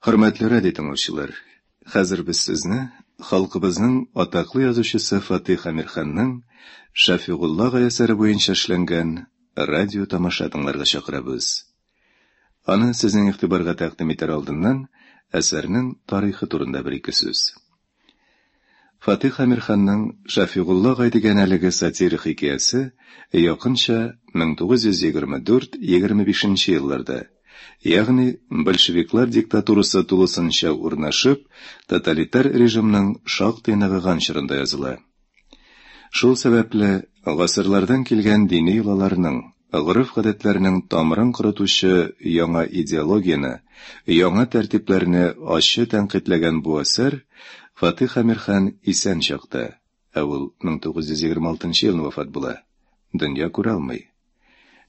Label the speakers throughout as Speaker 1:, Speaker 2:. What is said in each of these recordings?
Speaker 1: Хөрмәтле радио тыңлаучылар, хәзер без сезне халкыбызның атаклы язучысы Фатих Әмирханның Шәфигулла агай әсәре буенча эшләнгән радио тамаша тыңларга чакырабыз. Аны сезнең игътибарга тәкъдим итәр алдыннан әсәрнең тарихы турында бер-ике сүз. Фатих Әмирханның Шәфигулла агай дигән әлеге сатира хикәясе якынча 1924-25 елларда, ягъни большевиклар диктатурасы тулысынча урнашып, тоталитар режимның шактый ныгыган чорында языла. Шул сәбәпле, гасырлардан килгән дини йолаларның, гореф-гадәтләрнең тамырын корытучы яңа идеологияне, яңа тәртипләрне ачы тәнкыйтьләгән бу әсәр Фатих Әмирхан исән чакта, ә ул 1926 елны вафат була, дөнья күрә алмый.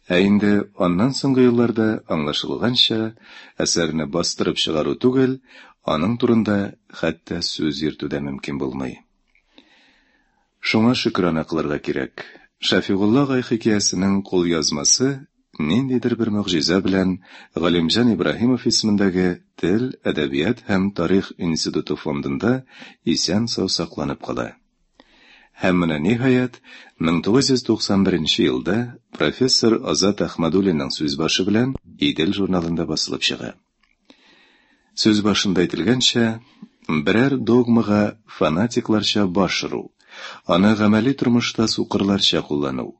Speaker 1: Ә инде аннан соңгы елларда, аңлашылганча, әсәрне бастырып чыгару түгел, аның турында хәтта сүз йөртү дә мөмкин булмый. Шуңа шөкрана кылырга кирәк, Шәфигулла агай хикәясенең кулъязмасы ниндидер бер могҗиза белән Галимҗан Ибраһимов исемендәге Тел, әдәбият һәм тарих институты фондында исән-сау сакланып кала. Һәм менә, ниһаять, 1991 елда профессор Азат Әхмәдуллинның сүз башы белән Идел журналында басылып чыга. Сүз башында әйтелгәнчә, берәр догмага фанатикларча баш ору, аны гамәли тормышта сукырларча куллану,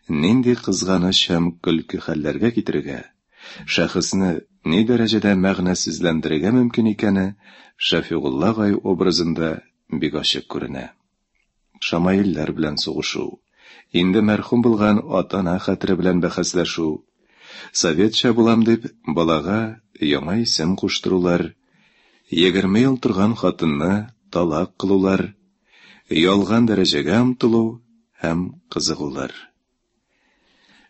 Speaker 1: нинди кызганыч һәм көлке хәлләргә китерергә, шәхесне ни дәрәҗәдә мәгънәсезләндерергә мөмкин икәне Шәфигулла агай образында бик ачык күренә. Шамаилләр белән сугышу, инде мәрхүм булган ата-ана хәтере белән бәхәсләшү, советча булам дип, балага яңа исем куштырулар, 20 ел торган хатынны талак кылулар, ялган дәрәҗәгә омтылу һәм кызыгулар.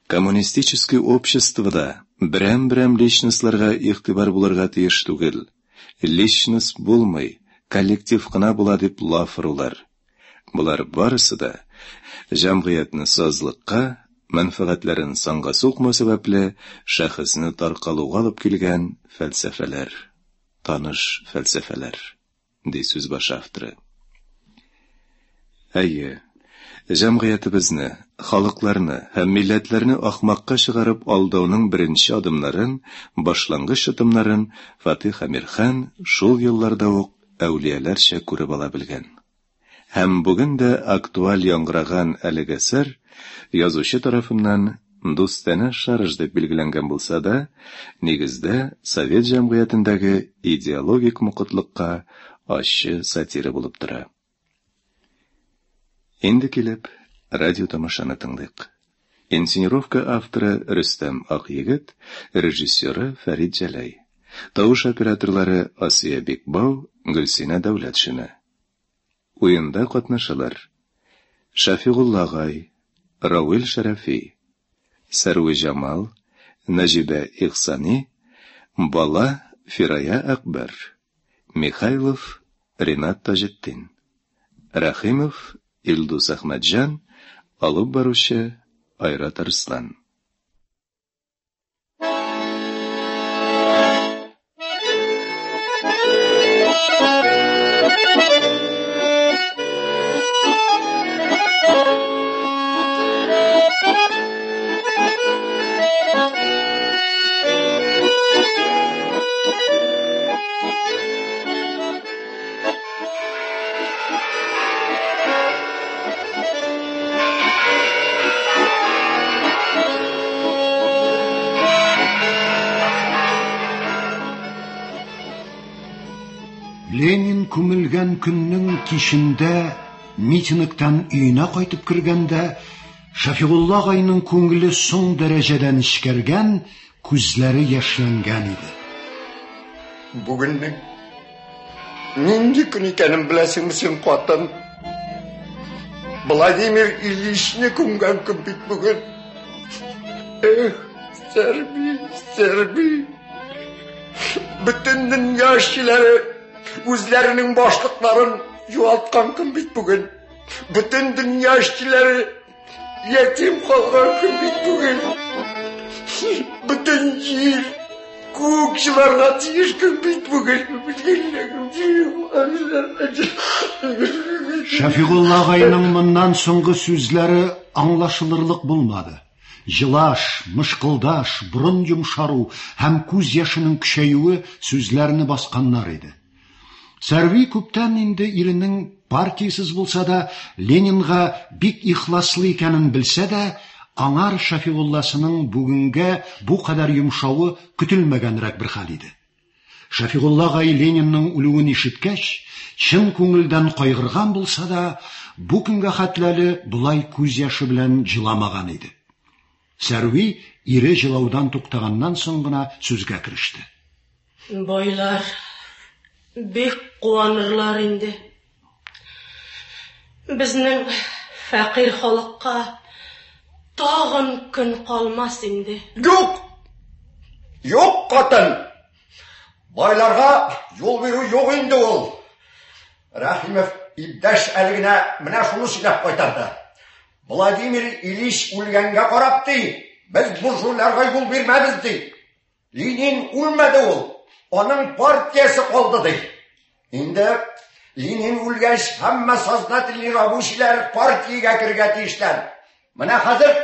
Speaker 1: Коммунистический обществода берәм-берәм личностьларга игътибар булырга тиеш түгел. Личность булмый, коллектив кына була дип лаф орулар. Болар барысы да җәмгыятьне сазлыкка, мәнфәгатьләрен санга сукмау сәбәпле шәхесне таркалуга алып килгән фәлсәфәләр. Таныш фәлсәфәләр. Ди сүз башы авторы. Әйе, җәмгыятебезне, халыкларны һәм милләтләрне ахмакка чыгарып алдауның беренче адымнарын, башлангыч шытымнарын Фатих Әмирхан шул елларда ук әүлияләрчә күреп ала белгән. Һәм бүген дә актуаль яңгыраган әлеге әсәр язучы тарафыннан дустанә шарж дип билгеләнгән булса да, нигездә совет җәмгыятендәге идеологик мокытлыкка ачы сатира булып тора. Инде килеп, радиотамашаны тыңлыйк. Инсценировка авторы Рөстәм Акъегет, режиссеры Фәрит Җәләй. Тавыш операторлары Асия Бикбау, Гөлсинә Дәүләтшина. Уенда катнашалар: Шәфигулла агай, Равил Шәрәфи, Сәрвиҗамал, Нәҗибә Ихсани, Бала, Фирая Әкбәр, Михайлов, Ринат Таҗетдин, Рәхимов, Илдус Әхмәтҗан, алып баручы Айрат Арслан.
Speaker 2: Ленин күмелгән көннең кичендә митингтан өенә кайтып кергәндә Шәфигулла агайның күңеле соң дәрәҗәдә нечкәргән, күзләре яшьләнгән иде.
Speaker 3: Бүгеннең нинди көн икәнен беләсеңме син, хатын? Владимир Ильичны күмгән көн бит бүген. Эх, Сәрби, Сәрби. Бөтен дөнья эшчеләре үзләренең башлыкларын югалткан көн бит бүген. Бөтен дөнья эшчеләре ятим калган көн бит бүген. Бөтен җир Күк җыларга тиеш көн бит бүген.
Speaker 2: Шәфигулла агайның моннан соңгы сүзләре аңлашылырлык булмады. Җылаш, мышкылдаш, борын йомшару һәм күз яшенең көчәюе сүзләрне басканнар иде. Сәрви күптән инде иренең партиясез булса да, Ленинга бик ихласлы икәнен белсә дә, аңар Шәфигулласының бүгенгә бу кадәр йомшавы көтелмәгәнрәк бер хәл иде. Шәфигулла агай Ленинның үлүен ишеткәч, чын күңелдән кайгырган булса да, бу көнгә хәтле әле болай күз яше белән җыламаган иде. Сәрви ире җылаудан туктаганнан соң гына сүзгә кереште.
Speaker 4: Байлар бик куанырлар инде. Безнең фәкыйрь халыкка тагын көн калмас инде.
Speaker 3: Юк! Юк, катын! Байларга юл бирү юк инде ул. Рәхимов иптәш әле генә менә шуны сөйләп кайтарды. Владимир Ильич үлгәнгә карап, ди, без буржуйларга юл бирмәбез, ди. Ленин үлмәде ул, аның партиясе калды, ди. Инде Ленин үлгәч, һәммә сознательный рабочийлар партиягә керергә тиешләр. Менә хәзер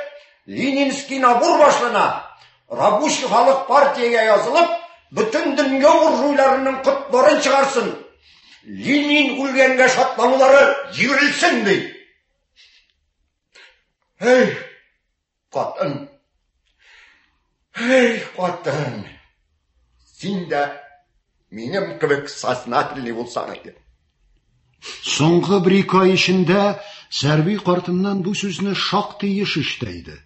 Speaker 3: Ленинский набор башлана. Рабочий халык партиягә язылып, бөтен дөнья буржуйларының котларын чыгарсын. Ленин үлгәнгә шатланулары җибәрелсен, ди. Эй, катын! Эй, катын! Син дә минем кебек сознательный булсаң иде.
Speaker 2: Соңгы бер-ике ай эчендә Сәрви картыннан бу сүзне шактый еш ишетә иде.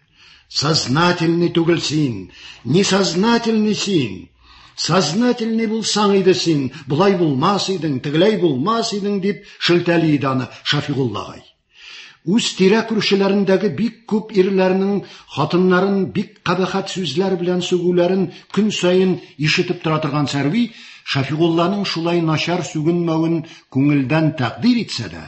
Speaker 2: Сознательный түгел син, несознательный син. Сознательный булсаң иде син, болай булмас идең, тегеләй булмас идең, дип шелтәли иде аны Шәфигулла агай. Үз тирә-күршеләрендәге бик күп ирләрнең хатыннарын бик кабахәт сүзләр белән сүгүләрен көн саен ишетеп тора торган Сәрви, Шәфигулланың шулай начар сүгенмәвен күңелдән тәкъдир итсә дә,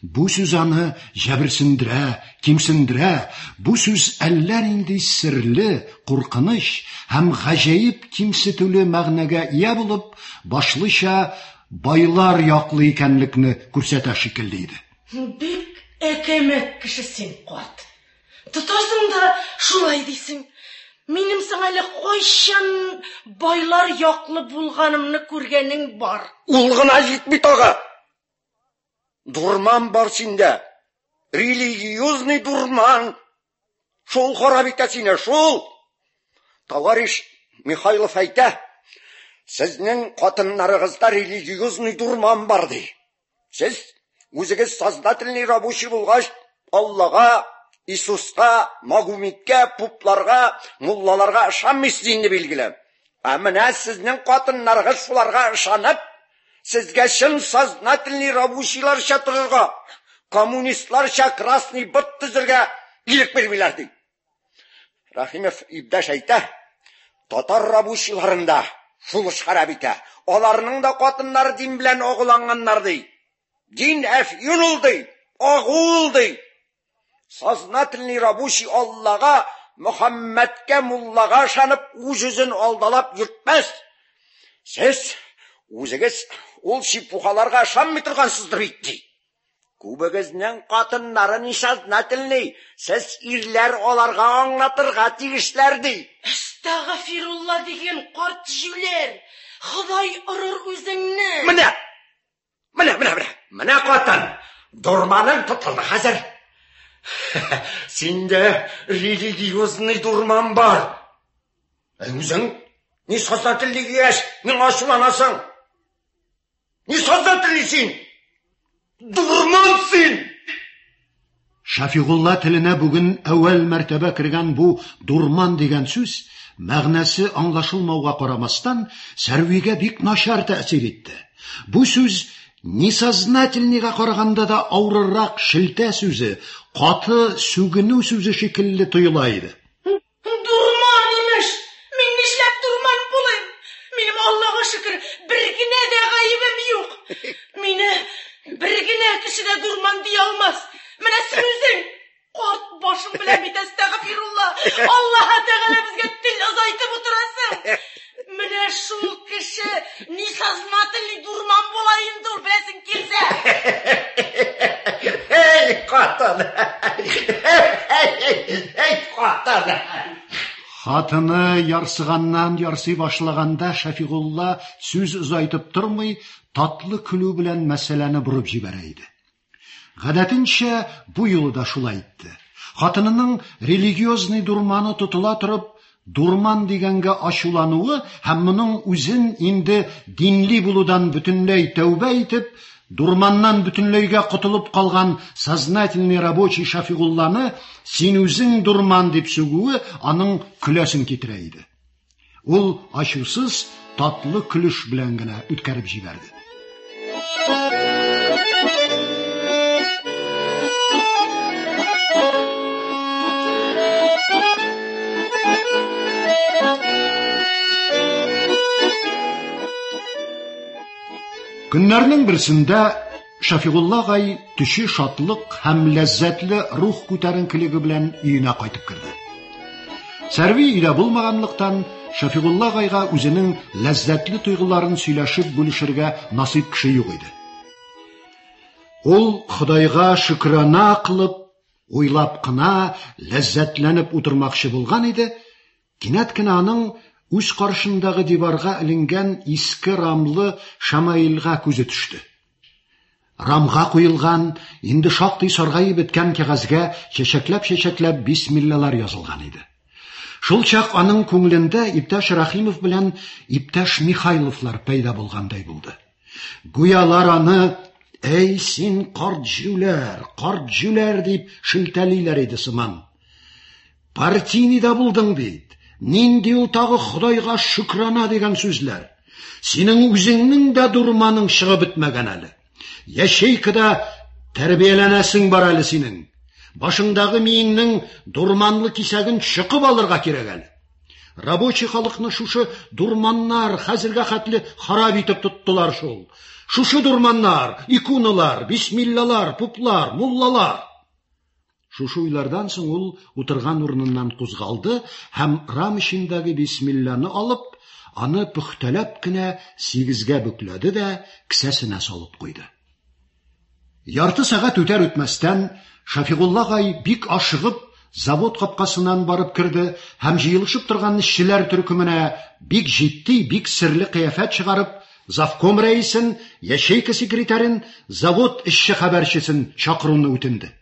Speaker 2: бу сүз аны җәберсендерә, кимсендерә, бу сүз әллә нинди серле, куркыныч һәм гаҗәеп кимсетүле мәгънәгә ия булып, башлыча байлар яклы икәнлекне күрсәтә шикелле иде.
Speaker 4: Бик әкәмәт кеше син, карт. Тотасың да шулай дисең. Минем соң әле кайчан байлар яклы булганымны күргәнең бар?
Speaker 3: Ул гына җитми тагы. Дурман бар синдә. Религиозный дурман. Шул харап итә сине, шул. Товарищ Михайлов әйтә, сезнең хатыннарыгызда религиозный дурман бар, ди. Сез үзегез сознательный рабочий булгач, Аллага, Иисуска, Магумиткә, пупларга, муллаларга ышанмыйсыз инде билгеле. Ә менә сезнең хатыннарыгыз шуларга ышанып, сезгә чын сознательный рабочийларча торырга, коммунистларча красный бот төзергә ирек бирмиләр, ди. Рәхимов иптәш әйтә, татар рабочийларында шул эш харап итә. Аларның да хатыннары дин белән агуланганнар, ди. Дин әфьюн ул, ди, агу ул, ди. Сознательный рабочий Аллага, Мөхәммәдкә, муллага ышанып, үз-үзен алдалап йөртмәс. Сез үзегез ул чепухаларга ышанмый торгансыздыр бит, ди. Күбегезнең хатыннары несознательный, сез ирләр аларга аңлатырга тиешләр, ди.
Speaker 4: Әстәгъфирулла диген, карт җүләр. Ходай орыр үзеңне.
Speaker 3: Менә, менә, менә, менә, менә хатын, дурманың тотылды хәзер. Синдә религиозный дурман бар. Ә үзең несознательный дигәч, миңа ачуланасың. Несознательный син! Дурман син!
Speaker 2: Шәфигулла теленә бүген әүвәл мәртәбә кергән бу дурман дигән сүз, мәгънәсе аңлашылмауга карамастан, Сәрвигә бик начар тәэсир итте. Бу сүз несознательныйга караганда да авыррак шелтә сүзе, каты сүгенү сүзе шикелле тоела иде.
Speaker 4: Дурман, имеш! Мин нишләп дурман булыйм? Минем, Аллага шөкер, бер генә дә гаебем юк. Мине бер генә кеше дә дурман дия алмас. Менә син үзең карт башың белән бит, әстәгъфирулла. Аллаһы Тәгалә безгә тел озайтып утырасың. Менә Сознательный дурман була инде ул, беләсең килсә.
Speaker 3: Эй, хатын! Эй, хатын!
Speaker 2: Хатыны ярсыганнан ярсый башлаганда Шәфигулла сүз озайтып тормый, татлы көлү белән мәсьәләне борып җибәрә иде. Гадәтенчә, бу юлы да шулай итте. Хатынының религиозный дурманы тотыла торып, дурман дигәнгә ачулануы һәм моның үзен инде динли булудан бөтенләй тәүбә итеп, дурманнан бөтенләйгә котылып калган сознательный рабочий Шәфигулланы син үзең дурман дип сүгүе аның көләсен китерә иде. Ул ачусыз, татлы көлеш белән генә үткәреп җибәрде. Көннәрнең берсендә Шәфигулла агай төче шатлык һәм ләззәтле рух күтәренкелеге белән өенә кайтып керде. Сәрви өйдә булмаганлыктан, Шәфигулла агайга үзенең ләззәтле тойгыларын сөйләшеп бүлешергә насыйп кеше юк иде. Ул Ходайга шөкрана кылып, уйлап кына ләззәтләнеп утырмакчы булган иде, кинәт кенә аның үз каршындагы диварга эленгән иске рамлы шамаилгә күзе төште. Рамга куелган, инде шактый саргаеп беткән кәгазьгә чәчәкләп-чәчәкләп бисмиллалар язылган иде. Шул чак аның күңелендә иптәш Рәхимов белән иптәш Михайловлар пәйда булгандай булды. Гүя алар аны «Әй син карт җүләр, карт җүләр» дип шелтәлиләр иде сыман. Партийный да булдың бит. Нинди ул тагы Ходайга шөкрана дигән сүзләр. Синең үзеңнең дә дурманың чыгып бетмәгән әле. Ячейкада тәрбияләнәсең бар әле синең. Башыңдагы миеңнең дурманлы кисәген чокып алырга кирәк әле. Рабочий халыкны шушы дурманнар хәзергә хәтле харап итеп тоттылар шул. Шушы дурманнар, иконалар, бисмиллалар, пуплар, муллалар. Шушы уйлардан соң ул утырган урыныннан кузгалды һәм рам эчендәге бисмилланы алып, аны пөхтәләп кенә сигезгә бөкләде дә кесәсенә салып куйды. Ярты сәгать үтәр үтмәстән Шәфигулла агай бик ашыгып завод капкасыннан барып керде һәм җыелышып торган эшчеләр төркеменә бик җитди, бик серле кыяфәт чыгарып, завком рәисен, ячейка секретарен, завод эшче хәбәрчесен чакыруны үтенде.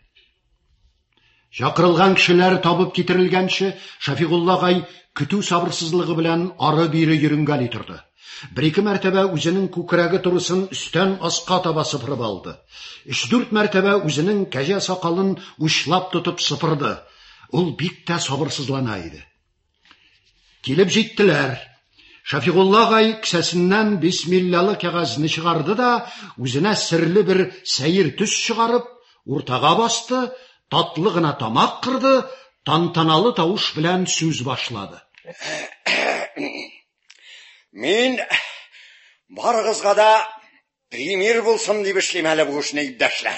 Speaker 2: Чакырылган кешеләр табып китерелгәнче, Шәфигулла агай көтү сабырсызлыгы белән ары-бире йөренгәли торды. Бер-ике мәртәбә үзенең күкрәге турысын өстән аска таба сыпырып алды. Өч-дүрт мәртәбә үзенең кәҗә сакалын учлап тотып сыпырды. Ул бик тә сабырсызлана иде. Килеп җиттеләр. Шәфигулла агай кесәсеннән бисмиллалы кәгазьне чыгарды да, үзенә серле бер сәер төс чыгарып, уртага басты, татлы гына тамак кырды, тантаналы тавыш белән сүз башлады.
Speaker 3: Мин барыгызга да пример булсын дип эшлим әле бу эшне, иптәшләр.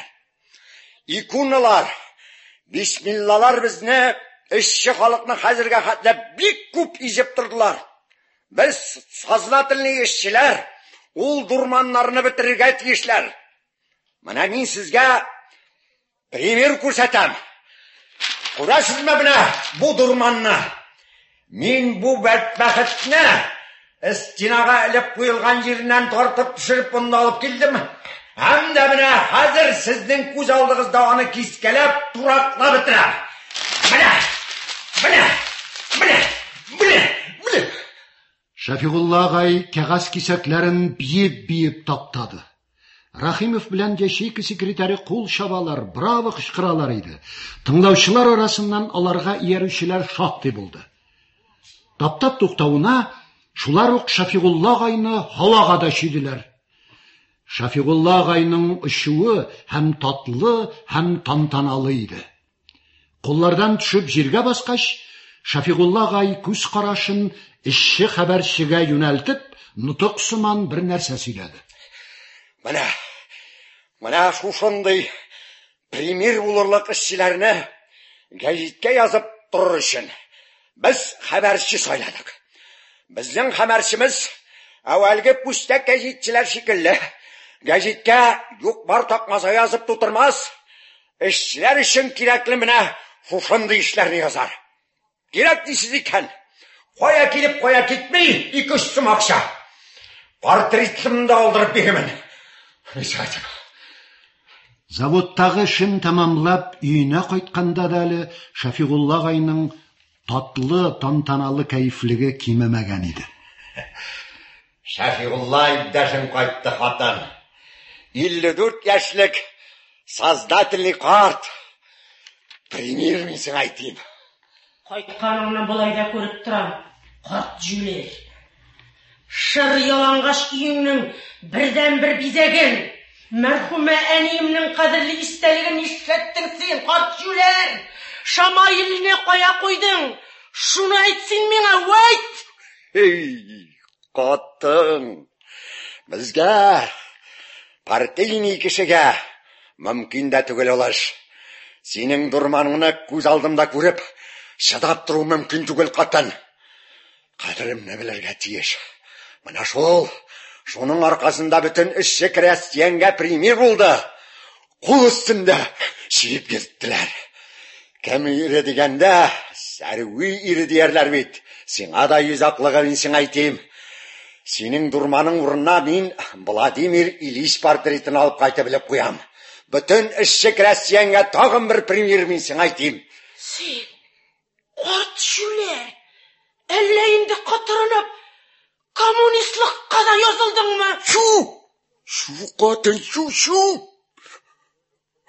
Speaker 3: Иконалар, бисмиллалар безне эшче халыкны хәзергә хәтле бик күп изеп тордылар. Без сознательный эшчеләр ул дурманнарны бетерергә тиешләр. Менә мин сезгә пример күрсәтәм. Күрәсезме менә бу дурманны? Мин бу бәдбәхетне стенага элеп куелган җиреннән тартып төшереп монда алып килдем. Һәм дә менә хәзер сезнең күз алдыгызда аны кискәләп, тураклап бетерәм. Менә! Менә! Менә! Менә! Менә!
Speaker 2: Шәфигулла агай кәгазь кисәкләрен биеп-биеп таптады. Рәхимов белән ячейка секретаре кул чабалар, браво кычкыралар иде. Тыңлаучылар арасыннан аларга иярүчеләр шактый булды. Таптап туктавына шулар ук Шәфигулла агайны һавага да чөйделәр. Шәфигулла агайның очуы һәм татлы, һәм тантаналы иде. Куллардан төшеп җиргә баскач, Шәфигулла агай күз карашын эшче хәбәрчегә юнәлтеп, нотык сыман бер нәрсә сөйләде.
Speaker 3: Менә, менә шушындый пример булырлык эшчеләрне гәҗиткә язып торыр өчен без хәбәрче сайладык. Безнең хәбәрчебез Әүвәлге пүстәк гәҗитчеләр шикелле, гәҗиткә юк-бар такмаза язып тутырмас, эшчеләр өчен кирәкле менә шушындый эшләрне язар. Кирәк дисез икән, кая килеп, кая китми, 2-3 сум акча. Портретымны да алдырып бирермен. Ничек
Speaker 2: Заводтагы эшен тәмамлап, өенә кайтканда да әле Шәфигулла агайның татлы, тантаналы кәефлеге кимемәгән иде.
Speaker 3: Шәфигулла иптәшем кайтты, хатын. 54 яшьлек сознательный карт. Премьер мин сиңа әйтим.
Speaker 4: Кайтканыңны болай да күреп торам, карт җүләр. Шыр ялангач өеңнең бердәнбер бизәген, мәрхүмә әниемнең кадерле истәлеген нишләттең син, карт җүләр? Шамаилне кая куйдың? Шуны әйт син миңа, вәйт!
Speaker 3: Эй, катын! Безгә, партийный кешегә, мөмкин дә түгел ул эш. Синең дурманыңны күз алдымда күреп, чыдап тору мөмкин түгел, катын. Кадеремне белергә тиеш. Менә шул, шуның аркасында бөтен эшче крестьянга премьер булды. Кул өстендә чиеп йөрттеләр. Кем ире дигәндә, Сәрви ире диярләр бит. Сиңа да йөз аклыгы мин сиңа әйтим. Синең дурманың урынына мин Владимир Ильич портретын алып кайтып элеп куям. Бөтен эшче крестьянга тагын бер премьер мин сиңа әйтим.
Speaker 4: Син, карт җүләр, әллә инде котырынып коммунистлыкка да язылдыңмы?
Speaker 3: Чү! Чү, катын, чү, чү!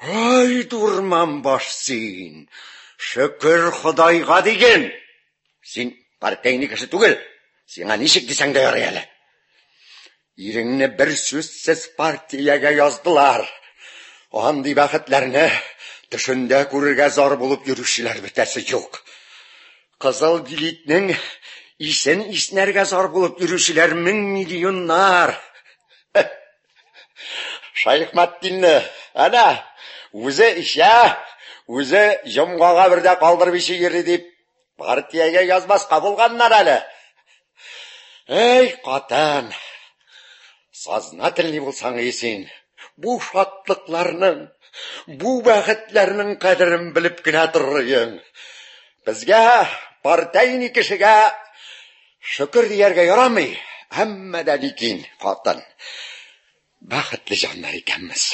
Speaker 3: Ай, дурман баш син! Шөкер Ходайга диген! Син партийный кеше түгел, сиңа ничек дисәң дә ярый әле. Иреңне бер сүзсез партиягә яздылар. Андый бәхетләрне төшендә күрергә зар булып йөрүчеләр бетәсе юк. Кызыл билетнең исен иснәргә зар булып йөрүчеләр мең миллионнар. Шәйхмәтдинне әнә үзе эчә, үзе җомгага бер дә калдырып эчеп йөри дип партиягә язмаска булганнар әле. Эй, катын, сознательный булсаң и син, бу шатлыкларның, бу бәхетләрнең кадерен белеп кенә торырың. Безгә, партийный кешегә, шөкер дияргә ярамый, әмма дә ликин, хатын, бәхетле җаннар икәнбез.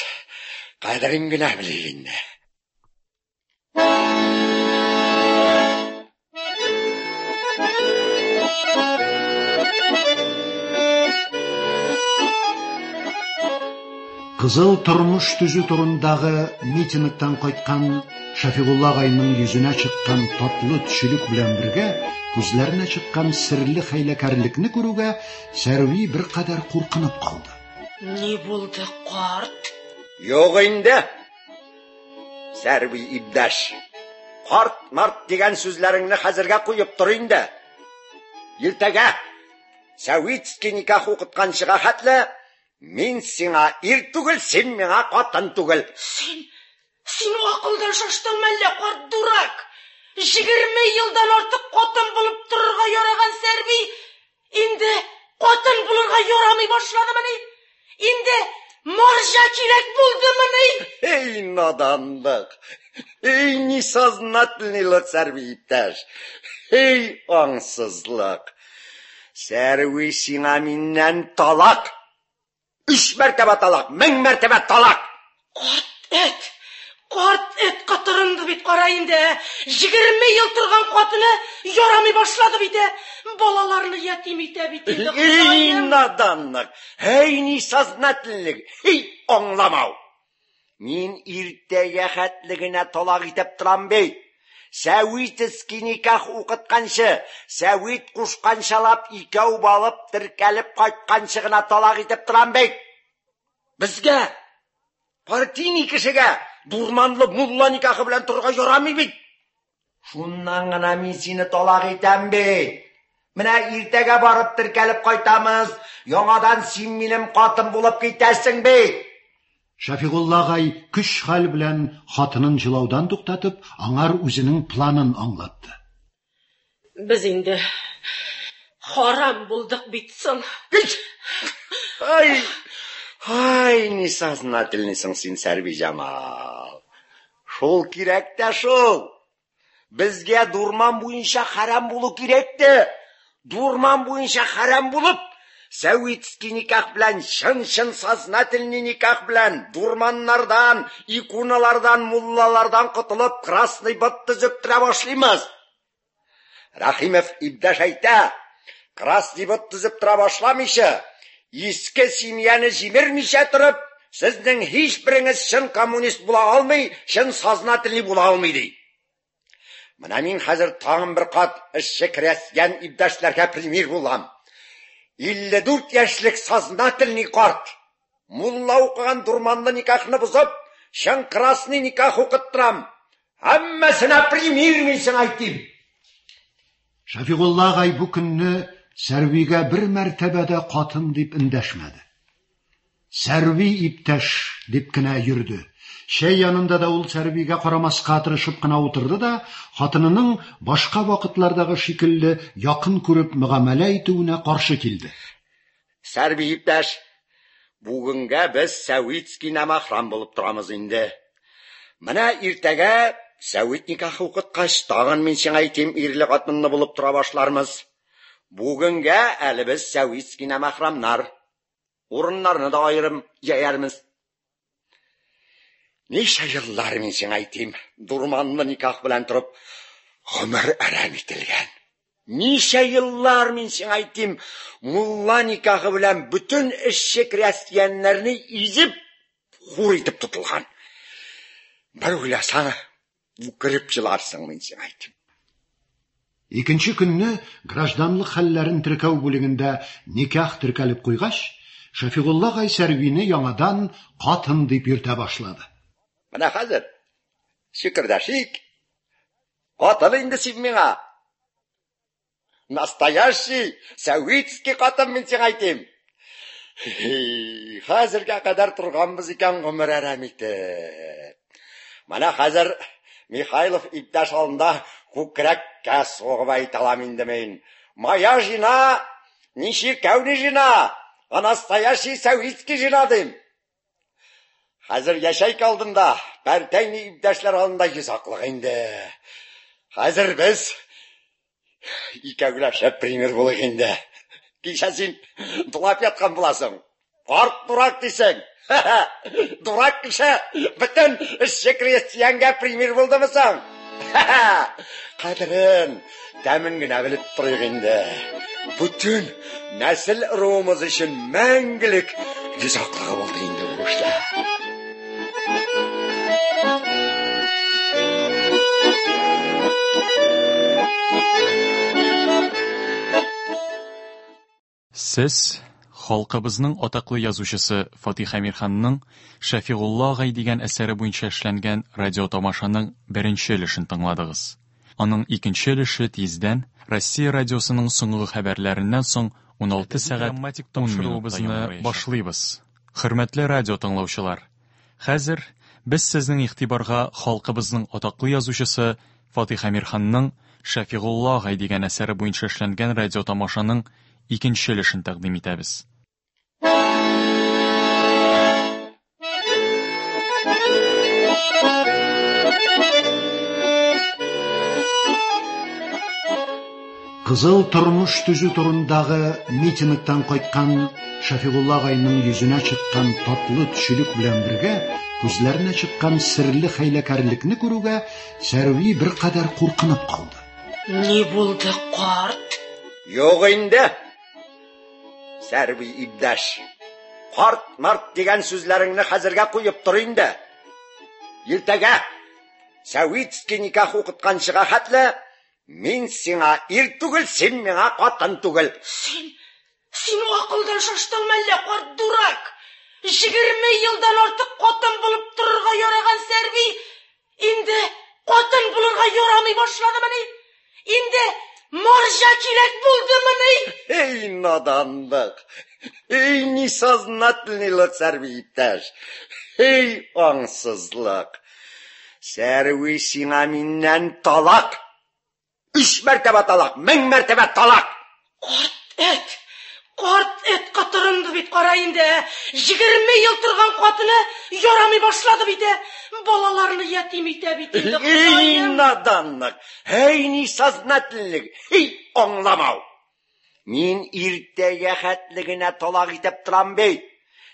Speaker 3: Кадерен генә белик инде.
Speaker 2: Кызыл тормыш төзү турындагы митингтан кайткан Шәфигулла агайның йөзенә чыккан татлы төчелек белән бергә күзләренә чыккан серле хәйләкәрлекне күрүгә Сәрви беркадәр куркынып калды.
Speaker 4: Ни булды, карт?
Speaker 3: Юк инде, Сәрви иптәш. Карт-март дигән сүзләреңне хәзергә куеп тор инде. Иртәгә Сәвитский никах укытканчыга хәтле мин сиңа ир түгел, син миңа катын түгел.
Speaker 4: Син, син акылдан шаштыңмы әллә, карт дурак? 20 елдан артык катын булып торырга яраган Сәрви инде катын булырга ярамый башладымыни? Инде марҗа кирәк булдымыни?
Speaker 3: Эй, наданлык! Эй, несознательныйлык, Сәрви иптәш! Эй, аңсызлык! Сәрви сиңа миннән талак! 3 мәртәбә талак, 1000 мәртәбә талак!
Speaker 4: Карт эт! Карт эт котырынды бит, кара инде. 20 ел торган катыны ярамый башлады бит. Балаларны ятим итә бит инде.
Speaker 3: Эй, наданлык! Эй, несознательлек! Эй, аңламау! Мин иртәгә хәтле генә талак итеп торам бит. Сәвитский никах укытканчы, сәвит кушканчалап икәү балып теркәлеп кайтканчы гына талак итеп торам бит. Безгә, партийный кешегә, дурманлы мулла никахы белән торырга ярамый бит. Шуннан гына мин сине талак итәм бит. Менә иртәгә барып теркәлеп кайтамыз, яңадан син минем катын булып китәсең бит.
Speaker 2: Шәфигулла агай көч-хәл белән хатынын җылаудан туктатып, аңар үзенең планын аңлатты.
Speaker 4: Без инде Харам булдык бит соң.
Speaker 3: Ай, ай, несознательныйсың син, Сәрбиҗамал. Шул кирәк тә шул. Безгә дурман буенча хәрам булу кирәк тә. Дурман буенча хәрам булып, сәвитский никах белән, чын-чын сознательный никах белән, дурманнардан, иконалардан, муллалардан котылып, красный бот төзеп тора башлыймыз. Рәхимов иптәш әйтә, красный бот төзеп тора башламыйча, иске семьяны җимермичә торып, сезнең һичберегез чын коммунист була алмый, чын сознательный була алмый, ди. Менә мин хәзер тагын бер кат эшче крестьян иптәшләргә пример булам. 54 яшьлек сознательный карт, мулла укыган дурманлы никахны бозып, чын красный никах укыттырам. Һәммәсенә пример мин сиңа әйтим.
Speaker 2: Шәфигулла агай бу көнне Сәрвигә бер мәртәбә дә катын дип эндәшмәде. Сәрви иптәш дип кенә йөрде. Чәй янында да ул Сәрвигә карамаска тырышып кына утырды да, хатынының башка вакытлардагы шикелле якын күреп мөгамәлә итүенә каршы килде.
Speaker 3: Сәрви иптәш, бүгенгә без сәвитский намахрам булып торамыз инде. Менә иртәгә сәвит никахы укыткач, тагын мин сиңа әйтим, ирле хатынлы булып тора башлармыз. Бүгенгә әле без сәвитский намахрамнар. Урыннарны да аерым җәярмез. Ничә еллар мин сиңа әйтим, дурманлы никах белән торып, гомер әрәм ителгән. Ничә еллар мин сиңа әйтим, мулла никахы белән бөтен эшче крестьяннарны изеп, хур итеп тотылган. Бер уйласаң, үкереп еларсың, мин сиңа әйтим.
Speaker 2: Икенче көнне гражданлык хәлләрен теркәү бүлегендә никах теркәлеп куйгач, Шәфигулла агай Сәрвине яңадан катын дип йөртә башлады.
Speaker 3: Менә хәзер шөкердәшик. Катын инде син миңа. Настоящий сәвитский катын мин сиңа әйтим. Хәзергә кадәр торганбыз икән гомер әрәм итеп. Менә хәзер Михайлов иптәш алдында күкрәккә сугып әйтә алам инде мин. Моя жена не чиркәүный жена, а настоящий сәвитский жена дим. Хәзер яшәйк алдында, пәртәйни иптәшләр алдында йөз аклык инде. Хәзер без икәүләшеп пример булыйк инде. Кичә син дулап яткан буласың. Карт дурак дисең. Дурак кеше бөтен эшче крестьянга пример булдымы соң? Кадерен, тәмен генә белеп торыйк инде. Бөтен нәсел ыруыбыз өчен мәңгелек йөз аклыгы булды инде бу эшләр.
Speaker 5: Сез халкыбызның атаклы язучысы Фатих Әмирханның Шәфигулла агай дигән әсәре буенча эшләнгән радиотамашаның беренче өлешен тыңладыгыз. Аның икенче өлеше тиздән Россия радиосының соңгы хәбәрләреннән соң 16 сәгать 10 минутта башлыйбыз. Хөрмәтле радио тыңлаучылар, хәзер без сезнең игътибарга халкыбызның атаклы язучысы Фатих Әмирханның Шәфигулла агай дигән әсәре буенча эшләнгән радиотамашаның икенче өлешен тәкъдим итәбез.
Speaker 2: Кызыл тормыш төзү турындагы митингтан кайткан Шәфигулла агайның йөзенә чыккан татлы төчелек белән бергә күзләренә чыккан серле хәйләкәрлекне күрүгә Сәрви беркадәр куркынып калды.
Speaker 4: Ни булды, карт?
Speaker 3: Юк инде. Сәрви иптәш. Карт март дигән сүзләреңне хәзергә куеп тор инде. Иртәгә Сәвитский никах укытканчыга хәтле мин сиңа ир түгел, син миңа катын түгел.
Speaker 4: Син, син акылдан шаштыңмы әллә, карт дурак? 20 елдан артык катын булып торырга яраган Сәрви инде катын булырга ярамый башладымыни? Инде марҗа кирәк булдымыни?
Speaker 3: Эй, наданлык! Эй, несознательныйлык, Сәрви иптәш! Эй, аңсызлык! Сәрви сиңа миннән талак! Өч мәртәбә талак, 1000 мәртәбә талак!
Speaker 4: Карт эт! Карт эт котырынды бит, кара инде. 20 ел торган катыны ярамый башлады бит. Балаларны ятим итә бит инде.
Speaker 3: Эй, наданлык! Эй, несознательлек! Эй, аңламау! Мин иртәгә хәтле генә талак итеп торам бит.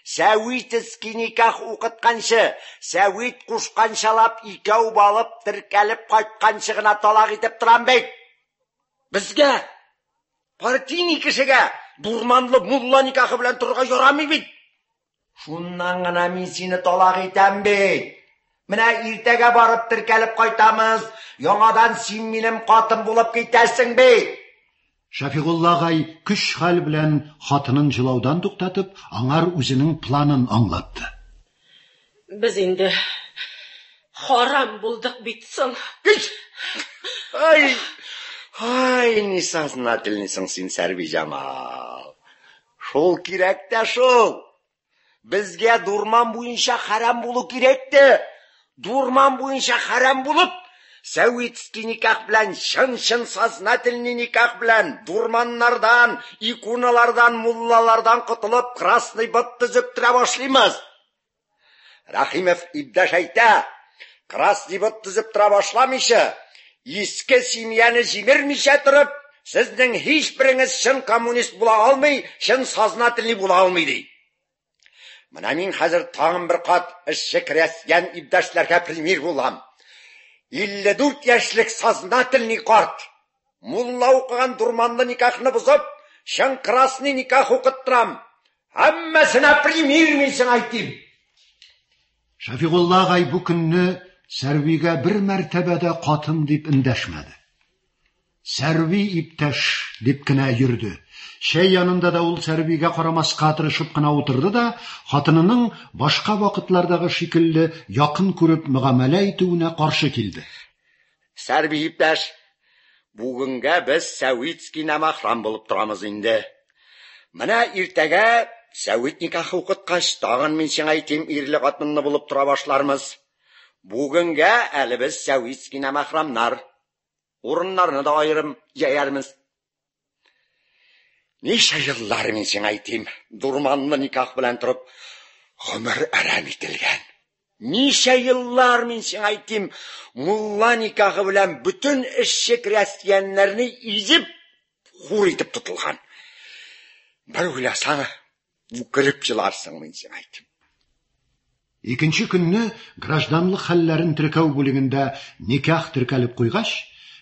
Speaker 3: Сәвитский никах укытканчы, сәвит кушканчалап икәү балып теркәлеп кайтканчы гына талак итеп торам бит. Безгә, партийный кешегә, дурманлы мулла никахы белән торырга ярамый бит. Шуннан гына мин сине талак итәм бит. Менә иртәгә барып теркәлеп кайтамыз. Яңадан син минем катын булып китәсең бит.
Speaker 2: Шәфигулла агай көч-хәл белән хатынын җылаудан туктатып, аңар үзенең планын аңлатты.
Speaker 4: Без инде харам булдык бит соң.
Speaker 3: Ай, ай, несознательныйсың син, Сәрбиҗамал. Шул кирәк тә шул. Безгә дурман буенча хәрам булу кирәк тә. Дурман буенча хәрам булып, сәвитский никах белән, чын-чын сознательный никах белән, дурманнардан, иконалардан, муллалардан котылып, красный бот төзеп тора башлыймыз. Рәхимов иптәш әйтә, красный бот төзеп тора башламыйча, иске семьяны җимермичә торып, сезнең һичбереңез чын коммунист була алмый, чын сознательный була алмый, ди. Менә мин хәзер тагын бер кат эшче крестьян иптәшләргә пример булам. 54 яшьлек сознательный карт, мулла укыган дурманлы никахны бозып, чын красный никах укыттырам. Һәммәсенә пример мин сиңа әйтим.
Speaker 2: Шәфигулла агай бу көнне Сәрвигә бер мәртәбә дә катын дип эндәшмәде. Сәрви иптәш дип кенә йөрде. Чәй янында да ул Сәрвигә карамаска тырышып кына утырды да, хатынының башка вакытлардагы шикелле якын күреп мөгамәлә итүенә каршы килде.
Speaker 3: Сәрви иптәш, бүгенгә без сәвитский намахрам булып торамыз инде. Менә иртәгә сәвит никахы укыткач, тагын мин сиңа әйтим, ирле хатынлы булып тора башлармыз. Бүгенгә әле без сәвитский намахрамнар. Урыннарны да аерым җәярмез. Ничә еллар мин сиңа әйтим, дурманлы никах белән торып, гомер әрәм ителгән. Ничә еллар мин сиңа әйтим, мулла никахы белән бөтен эшче крестьяннарны изеп, хур итеп тотылган. Бер уйласаң, үкереп еларсың, мин сиңа әйтим.
Speaker 2: Икенче көнне гражданлык хәлләрен теркәү бүлегендә никах теркәлеп куйгач,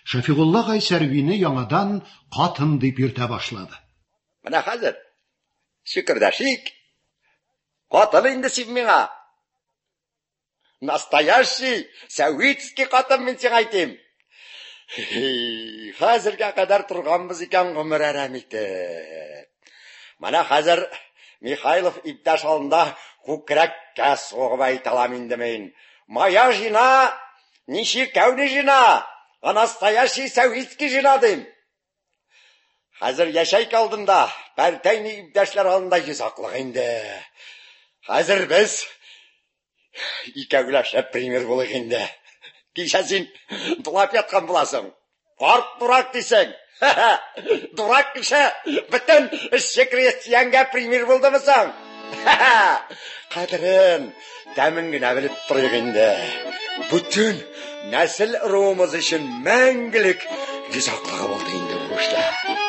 Speaker 2: Шәфигулла агай Сәрвине яңадан катын дип йөртә башлады.
Speaker 3: Менә хәзер шөкердәшик. Катын инде син миңа. Настоящий сәвитский катын мин сиңа әйтим. Хәзергә кадәр торганбыз икән гомер әрәм итеп. Менә хәзер Михайлов иптәш алдында күкрәккә сугып әйтә алам инде мин. Моя жена не чиркәүне жена, а настоящий сәвитский жена дим. Хәзер яшәйк алдында, пәртәйни иптәшләр алдында йөз аклык инде. Хәзер без икәүләшеп пример булыйк инде. Кичә син дулап яткан буласың. Карт дурак дисең. Дурак кеше бөтен эшче крестьянга пример булдымы соң? Кадерен, тәмен генә белеп торыйк инде. Бөтен нәсел ыруыбыз өчен мәңгелек йөз аклыгы булды инде бу эшләр.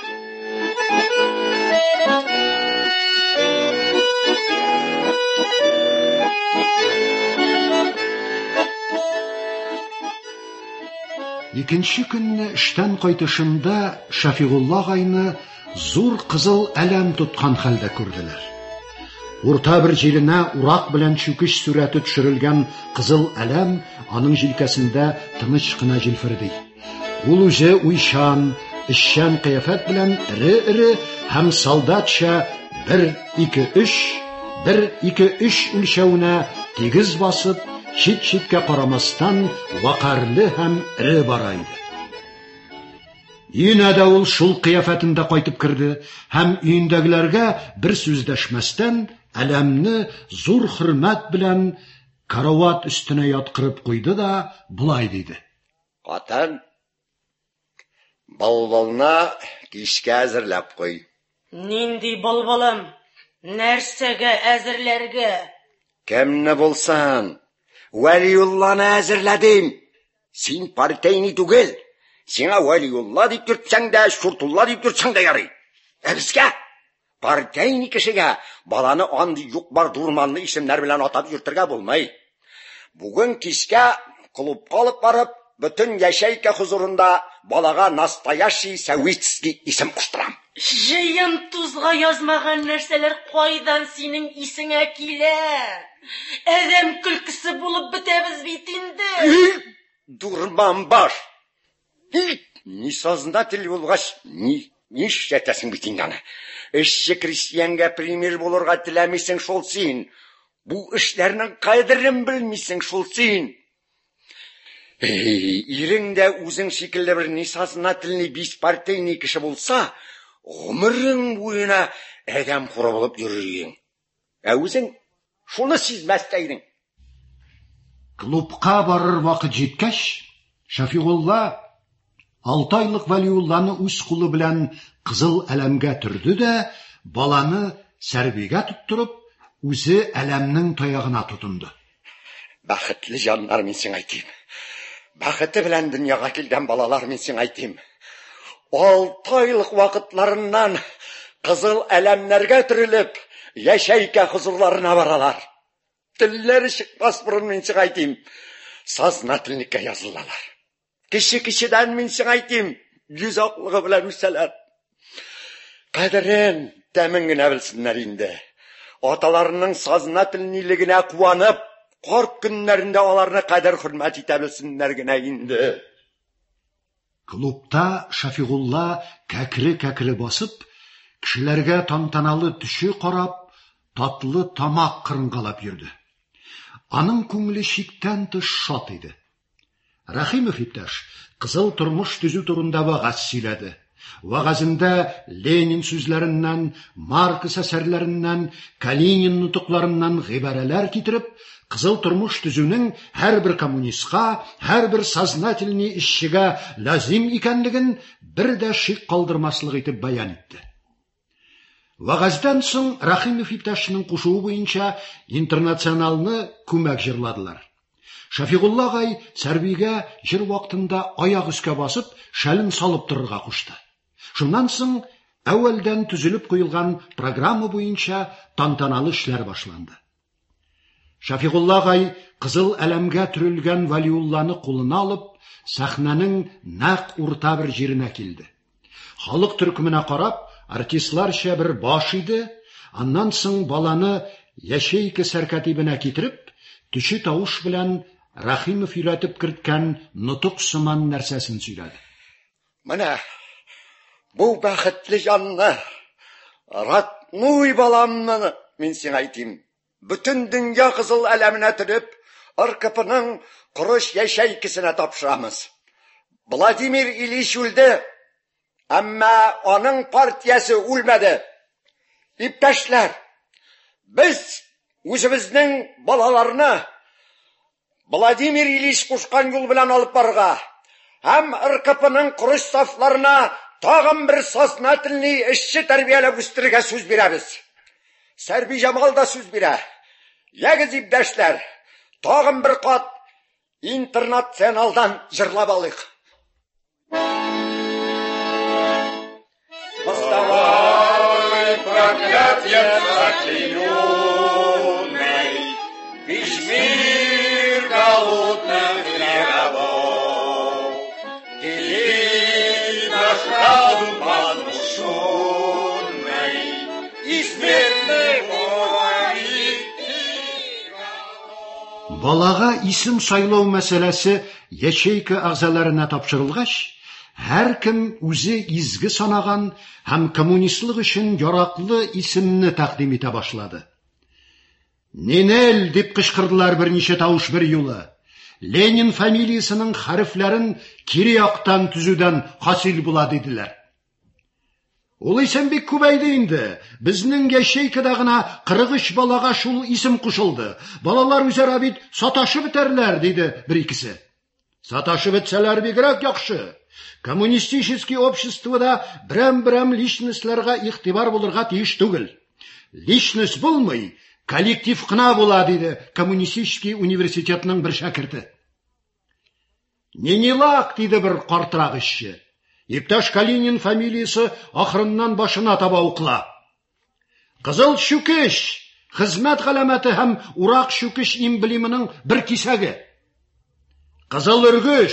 Speaker 2: Икенче көнне эштән кайтышында Шәфигулла агайны зур кызыл әләм тоткан хәлдә күрделәр. Урта бер җиренә урак белән чүкеч сурәте төшерелгән кызыл әләм аның җилкәсендә тыныч кына җилферди. Ул үзе уйчан, эшчән кыяфәт белән эре-эре һәм солдатча 1 2 3 1 2 3 үлчәвенә тигез басып, чит-читкә карамастан вакарлы һәм эре бара иде. Өенә дә ул шул кыяфәтендә кайтып керде һәм өендәгеләргә бер сүз дәшмәстән әләмне зур хөрмәт белән карават өстенә яткырып куйды да болай диде.
Speaker 3: Катын, Былбылны кичкә әзерләп куй.
Speaker 4: Нинди былбылым? Нәрсәгә әзерләргә?
Speaker 3: Кемне булсын? Вәлиулланы әзерләдем. Син партийный түгел. Сиңа Вәлиулла дип йөртсәң дә, Чуртулла дип йөртсәң дә ярый. Ә безгә, партийный кешегә, баланы андый юк-бар дурманлы исемнәр белән атап йөртергә булмый. Бүген кичкә клубка алып барып, бөтен ячейка хозурында балага настоящий сәвитский исем куштырам.
Speaker 4: Җыен тузга язмаган нәрсәләр кайдан синең исеңә килә? Адәм көлкесе булып бетәбез бит инде.
Speaker 3: Дурман баш! Несознатель булгач, ни нишләтәсең бит инде аны? Эшче крестьянга пример булырга теләмисең шул син. Бу эшләрнең кадерен белмисең шул син. Эй, ирең дә үзең шикелле бер несознательный беспартийный кеше булса, гомерең буена адәм хуры булып йөрер идең. Ә үзең шуны сизмәс тә идең.
Speaker 2: Клубка барыр вакыт җиткәч, Шәфигулла алты айлык Вәлиулланы үз кулы белән кызыл әләмгә төрде дә, баланы Сәрбигә тоттырып, үзе әләмнең таягына тотынды.
Speaker 3: Бәхетле җаннар, мин сиңа әйтим. Бәхете белән дөньяга килгән балалар, мин сиңа әйтим. Алты айлык вакытларыннан кызыл әләмнәргә төрелеп, ячейка хозурларына баралар. Телләре чыкмас борын, мин сиңа әйтим, сознательникка язылалар. Кеше кешедән, мин сиңа әйтим, йөз аклыгы белән үсәләр. Кадерен, тәмен генә белсеннәр инде. Аталарының сознательныйлыгына куанып, карт көннәрендә аларны кадер-хөрмәт итә белсеннәр генә инде.
Speaker 2: Клубта Шәфигулла кәкре-кәкре басып, кешеләргә тантаналы төше карап, татлы тамак кырынгалап йөрде. Аның күңеле чиктән тыш шат иде. Рәхимов иптәш кызыл тормыш төзү турында вәгазь сөйләде. Вәгазендә Ленин сүзләреннән, Маркс әсәрләреннән, Калинин нотыкларыннан гыйбарәләр китереп, кызыл тормыш төзүнең һәрбер коммунистка, һәрбер сознательный эшчегә лазим икәнлеген бер дә шик калдырмаслык итеп бәян итте. Вәгазьдән соң Рәхимов иптәшнең кушуы буенча Интернационалны күмәк җырладылар. Шәфигулла агай Сәрбигә җыр вакытында аяк өскә басып, шәлен салып торырга кушты. Шуннан соң әүвәлдән төзелеп куелган программа буенча тантаналы эшләр башланды. Шәфигулла агай кызыл әләмгә төрелгән Вәлиулланы кулына алып, сәхнәнең нәкъ урта бер җиренә килде. Халык төркеменә карап, артистларча бер баш иде, аннан соң баланы ячейка сәркатибенә китереп, төче тавыш белән Рәхимов өйрәтеп керткән нотык сыман нәрсәсен сөйләде.
Speaker 3: Менә бу бәхетле җанны, родной баламны мин сиңа әйтим. Бөтен дөнья кызыл әләменә төреп, РКПның корыч ячейкасына тапшырамыз. Владимир Ильич үлде, әмма аның партиясе үлмәде. Иптәшләр, без үзебезнең балаларны Владимир Ильич кушкан юл белән алып барырга һәм РКПның корыч сафларына тагын бер сознательный эшче тәрбияләп үстерергә сүз бирәбез. Сәрби Җамал да сүз бирә. Ягез, иптәшләр, тагын бер кат Интернационалдан җырлап алыйк. Вставай, проклятьем заклеймённый, Весь мир голодных и рабов. Дели наш разум возмущенный И смертный бой.
Speaker 2: Балага исем сайлау мәсьәләсе ячейка әгъзаларына тапшырылгач, һәркем үзе изге санаган һәм коммунистлык өчен яраклы исемне тәкъдим итә башлады. Нинель! дип кычкырдылар берничә тавыш берьюлы. Ленин фамилиясенең хәрефләрен кире яктан төзүдән хасил була, диделәр. Ул исем бик күбәйде инде. Безнең ячейкада гына 43 балага шул исем кушылды. Балалар үзара бит саташып бетәрләр, диде бер икесе. Саташып бетсәләр бигрәк яхшы. Коммунистический обществода берәм-берәм личностьларга игътибар булырга тиеш түгел. Личность булмый, коллектив кына була, диде коммунистический университетның бер шәкерте. Нинилак, диде бер картрак эшче. Иптәш Калинин фамилиясе ахырыннан башына таба укыла. Кызыл чүкеч, хезмәт галәмәте һәм урак чүкеч эмблемының бер кисәге. Кызыл өргеч,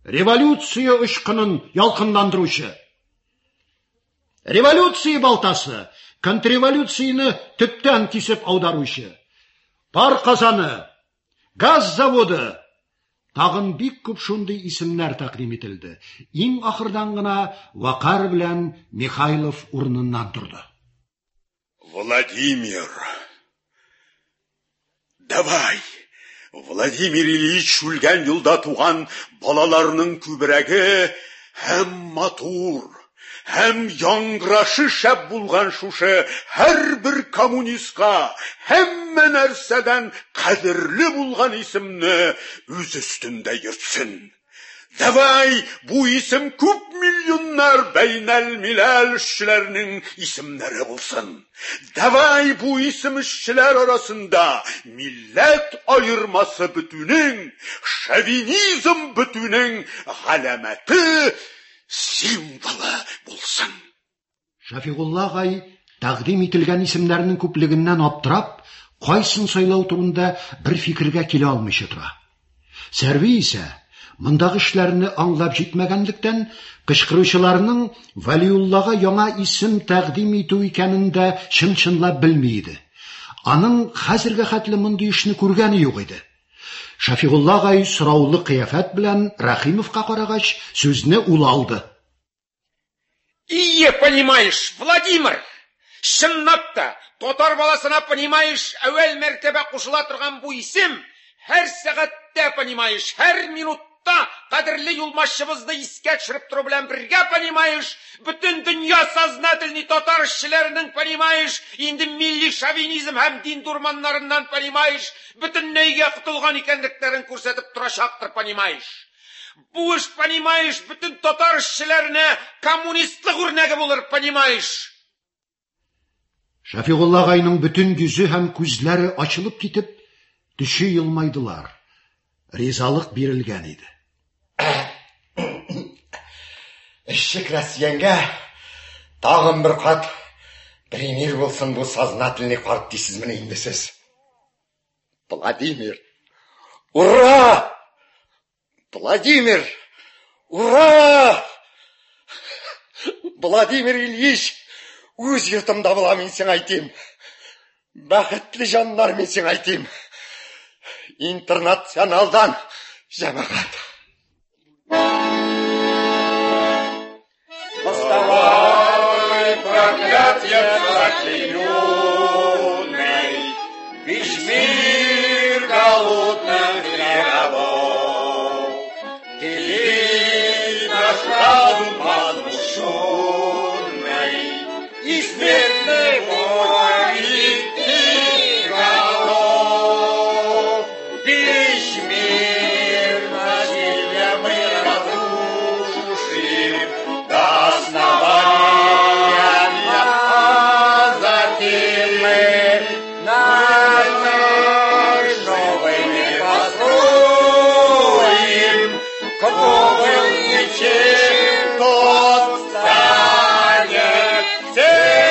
Speaker 2: революция очкынын ялкынландыручы. Революция балтасы, контрреволюцияне төптән кисеп аударучы. Пар казаны, газ заводы, Тагын бик күп шундый исемнәр тәкъдим ителде. Иң ахырдан гына Вакар белән Михайлов урыныннан торды.
Speaker 6: Владимир, давай, Владимир Ильич үлгән елда туган балаларның күбрәге һәм матур, һәм яңгырашы шәп булган шушы һәрбер коммунистка һәммә нәрсәдән кадерле булган исемне үз өстендә йөртсен. Давай бу исем күп миллионнар бәйнәл-миләл эшчеләрнең исемнәре булсын. Давай бу исем эшчеләр арасында милләт аермасы бетүнең, шовинизм бетүнең галәмәте, символы булсын.
Speaker 2: Шәфигулла агай тәкъдим ителгән исемнәрнең күплегеннән аптырап, кайсын сайлау турында бер фикергә килә алмыйча тора. Сәрви исә, мондагы эшләрне аңлап җитмәгәнлектән, кычкыручыларның Вәлиуллага яңа исем тәкъдим итү икәнен дә чын-чынлап белми иде. Аның хәзергә хәтле мондый эшне күргәне юк иде. Шәфигулла агай сораулы кыяфәт белән Рәхимовка карагач, сүзне ул алды.
Speaker 7: Ие, понимаешь, Владимир, чынлап та, татар баласына, понимаешь, әүвәл мәртәбә кушыла торган бу исем һәр сәгатьтә, понимаешь, һәр минутта кадерле юлбашчыбызны искә төшереп тору белән бергә, понимаешь, бөтен дөнья сознательный татар эшчеләренең, понимаешь, инде милли шовинизм һәм дин дурманнарыннан, понимаешь, бөтенләйгә котылган икәнлекләрен күрсәтеп торачактыр, понимаешь. Бу эш, понимаешь, бөтен татар эшчеләренә коммунистлык үрнәге булыр, понимаешь.
Speaker 2: Шәфигулла агайның бөтен йөзе һәм күзләре ачылып китеп, төче елмайдылар. Ризалык бирелгән иде.
Speaker 3: Эшче крәстиянга тагын бер кат пример булсын бу сознательный карт дисезмени инде сез? Владимир! Ура! Владимир! Ура! Владимир Ильич, үз йортымда була мин сиңа әйтим. Бәхетле җаннар мин сиңа әйтим. Интернационалдан җәмәгать.
Speaker 7: Доставай, проклятье заклеменной, Весь мир голодных и рабов. Ты весь наш разум возмущенный, И смертный войны ты готов. Весь мир насилие мы разрушим до основания, а затем мы наш новый мир построим. Кто был ничем, тот станет всем.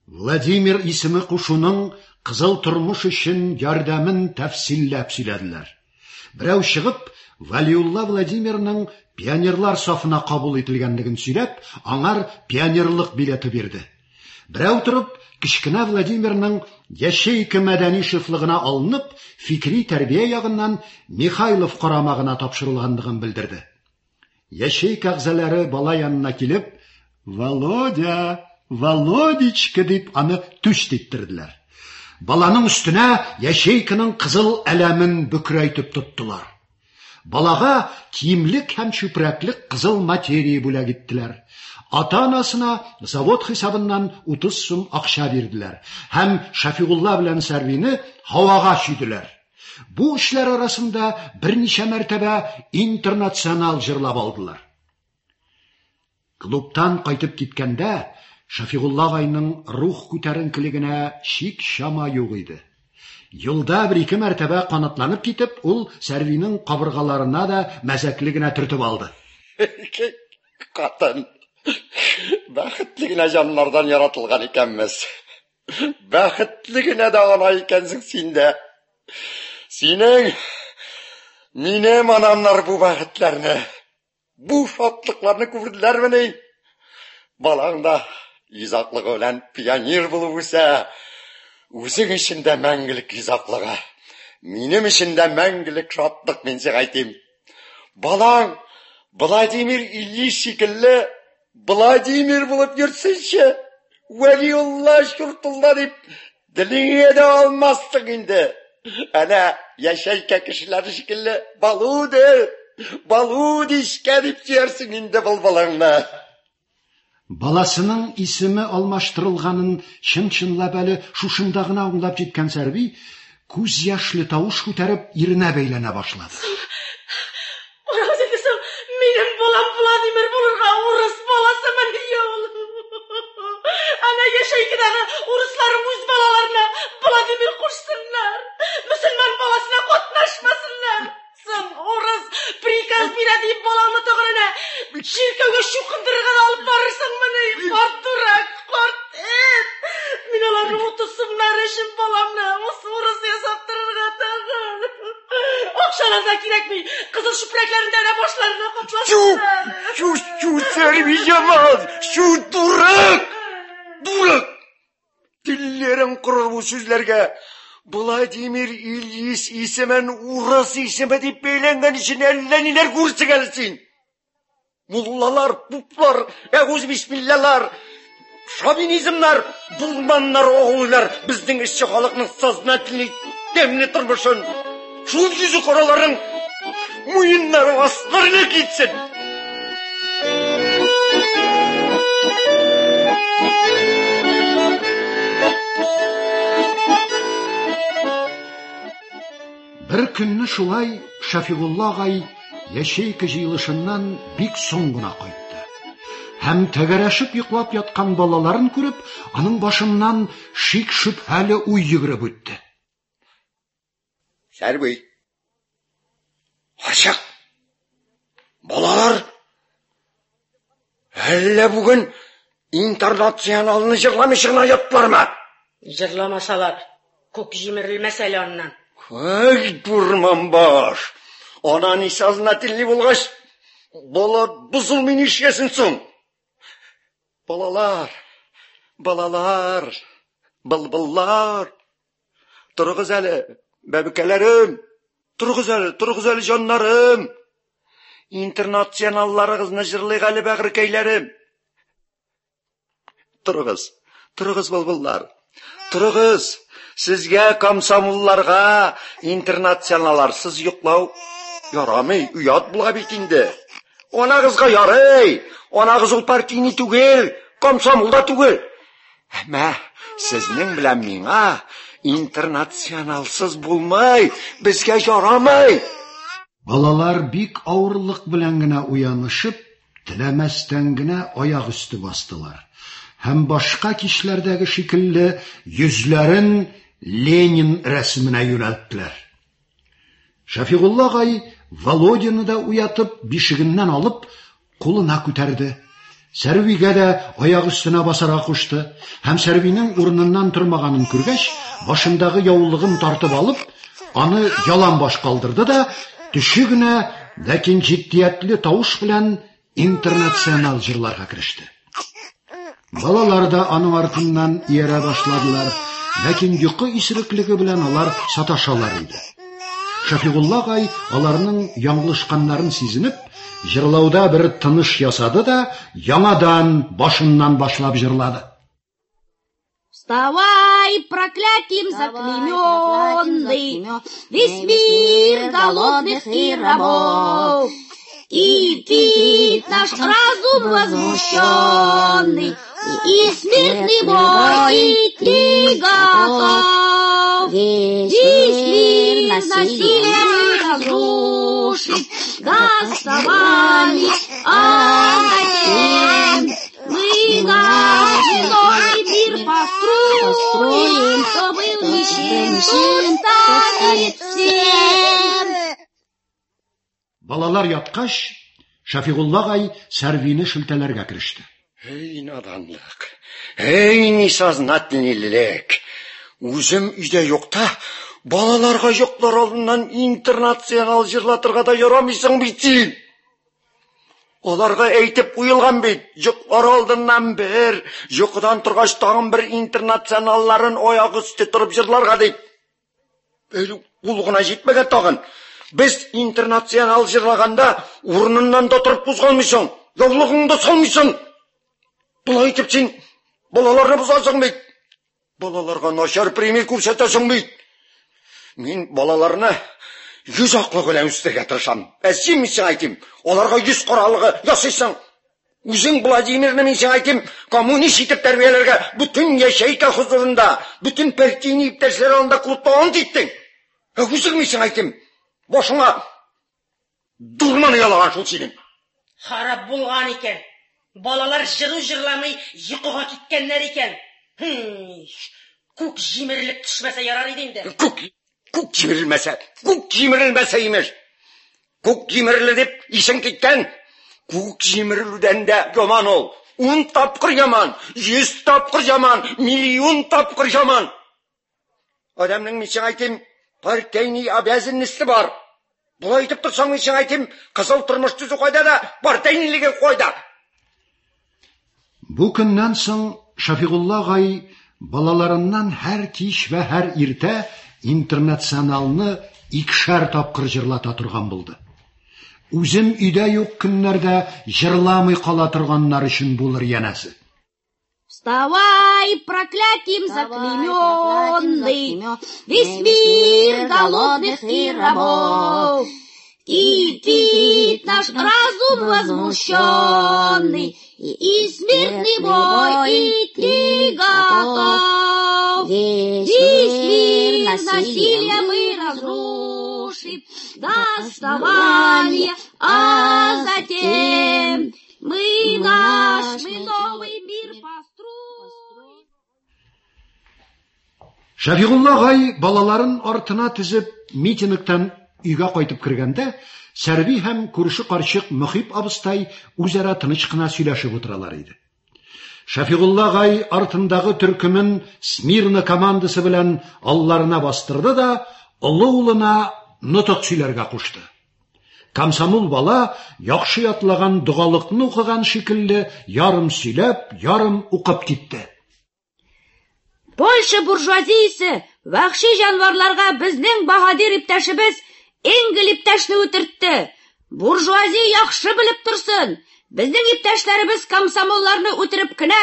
Speaker 2: Владимир исеме кушуның кызыл тормыш өчен ярдәмен тәфсилләп сөйләделәр. Берәү чыгып, Вәлиулла Владимирның пионерлар сафына кабул ителгәнлеген сөйләп, аңар пионерлык билеты бирде. Берәү торып, кечкенә Владимирның ячейка мәдәни шефлыгына алынып, фикри тәрбия ягыннан Михайлов карамагына тапшырылганлыгын белдерде. Ячейка әгъзалары бала янына килеп, «Володя, Володечка» дип аны түш типтерделәр. Баланың өстенә ячейканың кызыл әләмен бөкрәйтеп тоттылар. Балага киемлек һәм чүпрәклек кызыл материя бүләк иттеләр. Ата-анасына завод хисабыннан 30 сум акча бирделәр һәм Шәфигулла белән Сәрвине һавага чөйделәр. Бу эшләр арасында берничә мәртәбә интернационал җырлап алдылар. Клубтан кайтып киткәндә Шәфигулла агайның рух күтәренкелегенә чик-чама юк иде. Юлда бер-ике мәртәбә канатланып китеп, ул Сәрвинең кабыргаларына да мәзәкле генә төртеп алды.
Speaker 3: Катын, бәхетле генә җаннардан яратылган икәнбез. Бәхетле генә дә ана икәнсең син дә. Синең, минем анамнар бу бәхетләрне, бу шатлыкларны күрделәрмени? Балаң да йозаклыгы белән пионер булып үсә. Үзең өчен дә мәңгелек йозаклыгы. Минем өчен дә мәңгелек шатлык, мин сиңа әйтим. Балаң Владимир Ильич шикелле Владимир булып йөрсенче, Вәлиулла Чуртулла дип телеңә дә алмассың инде. Әнә ячейка кешеләре шикелле Балуды, Балудичка дип сөярсең инде былбылыңны.
Speaker 2: Баласының исеме алмаштырылганын чын-чынлап әле шушында гына аңлап җиткән Сәрви, күз яшьле тавыш күтәреп, иренә бәйләнә башлады.
Speaker 4: Карагыз инде соң, минем балам Владимир булырга урыс баласымыни ул? Әнә ячейкадагы урысларың үз балаларына Владимир кушсыннар, мөселман баласына катнашмасыннар. Соң, урыс приказ бирә дип балаңны тагын әнә чиркәүгә чукындырырга да алып барырсыңмыни? Карт дурак, карт эт! Мин аларның 30 сумнары өчен баламны урыс ясап торырга тагын. Акчалар да кирәкми, кызыл чүпрәкләрен дә әнә башларына капласыннар.
Speaker 3: Чү, чү, Сәрвиҗамал, чү, дурак! Дурак! Телләрең корыр бу сүзләргә. Владимир Ильич исемен урыс исеме дип бәйләнгән өчен әллә ниләр күрсең әле син. Муллалар, пуплар, әгүз бисмиллалар, шовинизмнар, дурманнар агулыйлар безнең эшче халыкның сознательный тәмле тормышын. Шул йөзе караларның муеннары асларына китсен.
Speaker 2: Бер көнне шулай Шәфигулла агай ячейка җыелышыннан бик соң гына кайтты. Һәм тәгәрәшеп йоклап яткан балаларын күреп, аның башыннан шик-шөбһәле уй йөгереп үтте.
Speaker 3: Сәрви. Карчык. Балалар. Әллә бүген интернационалны җырламыйча гына яттылармы?
Speaker 4: Җырламасалар, күк җимерелмәс әле аннан.
Speaker 3: Ай, дурманбаш! Ана несознательный булгач, бала бозылмый нишләсен соң? Балалар, балалар, былбыллар. Торыгыз әле, бәбекәләрем! Торыгыз әле, торыгыз әле, җаннарым! Интернационалларыгызны җырлыйк әле, бәгырькәйләрем! Торыгыз, торыгыз, былбыллар! Торыгыз! Сезгә, комсомолларга, интернационалларсыз йоклау ярамый, оят була бит инде. Анагызга ярый, анагыз ул партийный түгел, комсомол да түгел. Әмма сезнең белән миңа интернационалсыз булмый, безгә ярамый.
Speaker 2: Балалар бик авырлык белән генә уянышып, теләмәстән генә аяк өсте бастылар. Һәм башка кичләрдәге шикелле йөзләрен Ленин рәсеменә юнәлттеләр. Шәфигулла агай Володяны да уятып, бишегеннән алып, кулына күтәрде. Сәрвигә дә аяк өстенә басарга кушты һәм Сәрвинең урыныннан тормаганын күргәч, башындагы яулыгын тартып алып, аны ялан баш калдырды да, төче генә, ләкин җитдиятле тавыш белән интернационал җырларга кереште. Балалар да аның артыннан иярә башладылар, ләкин йокы исереклеге белән алар саташалар иде. Шәфигулла агай аларның яңлышканнарын сизенеп, җырлауда бер тыныш ясады да, яңадан башыннан башлап җырлады.
Speaker 8: Вставай, проклятием заклейменный, весь мир голодных и рабов. Кипит наш разум возмущенный, и смертный бой идти готов. Весь мир насилие разрушит до основания, а затем мы наш новый мир построим, что был ничем, станет всем.
Speaker 2: Балалар яткач, Шәфигулла агай Сәрвине шелтәләргә кереште.
Speaker 3: Эй, наданлык! Эй, несознательныйлык! Үзем өйдә юкта, балаларга йоклар алдыннан интернационал җырлатырга да ярамыйсың бит син! Аларга әйтеп куелган бит, йоклар алдыннан бер, йокыдан торгач тагын бер интернационалларын аяк өсте торып җырларга дип. Әле ул гына җитмәгән тагын. Без интернационал җырлаганда урыныннан да торып кузгалмыйсың, яулыгыңны да салмыйсың. Болай итеп син балаларны бозасың бит. Балаларга начар пример күрсәтәсең бит. Мин балаларны йөз аклыгы белән үстерергә тырышам. Ә син, мин сиңа әйтим, аларга йөз каралыгы ясыйсың. Үзең Владимирны, мин сиңа әйтим, коммунист итеп тәрбияләргә бөтен ячейка хозурында, бөтен партийный иптәшләр алдында клубта ант иттең. Ә үзең, мин сиңа әйтим, башыңа дурман оялаган шул синең.
Speaker 4: Харап булган икән. Балалар җыру җырламый йокыга киткәннәр икән. Хм, күк җимерелеп төшмәсә ярар иде инде.
Speaker 3: Күк, күк җимерелмәсә, күк җимерелмәсә имеш. Күк җимерелде дип исең киткән. Күк җимерелүдән дә яман ул. Ун тапкыр яман, 100 тапкыр яман, миллион тапкыр яман. Адәмнең, мин сиңа әйтим, партийный обязанности бар. Болай итеп торсаң, мин сиңа әйтим, кызыл тормыш төзү кайда да, партийныйлыгы кайда?
Speaker 2: Бу көннән соң Шәфигулла агай балаларыннан һәр кич вә һәр иртә интернационалны икешәр тапкыр җырлата торган булды. Үзем өйдә юк көннәрдә җырламый кала торганнар өчен булыр янәсе.
Speaker 8: Вставай, проклятием заклейменный, весь мир голодных и рабов. Кипит наш разум возмущенный, и смертный бой идти готов. Весь мир насилие мы разрушим до основания, а затем мы наш мы новый мир построим.
Speaker 2: Шәфигулла агай балаларын артына тезеп митингтан өйгә кайтып кергәндә, Сәрви һәм күрше карчык Мөхип абыстай үзара тыныч кына сөйләшеп утыралар иде. Шәфигулла агай артындагы төркемен Смирна командасы белән алларына бастырды да, олы улына нотык сөйләргә кушты. Комсомол бала яхшы ятлаган догалыкны укыган шикелле ярым сөйләп, ярым укып китте.
Speaker 8: Польша буржуазиясе вәхши җанварларга безнең баһадир иптәшебез Энгель иптәшне үтертте. Буржуазия яхшы белеп торсын. Безнең иптәшләребез комсомолларны үтереп кенә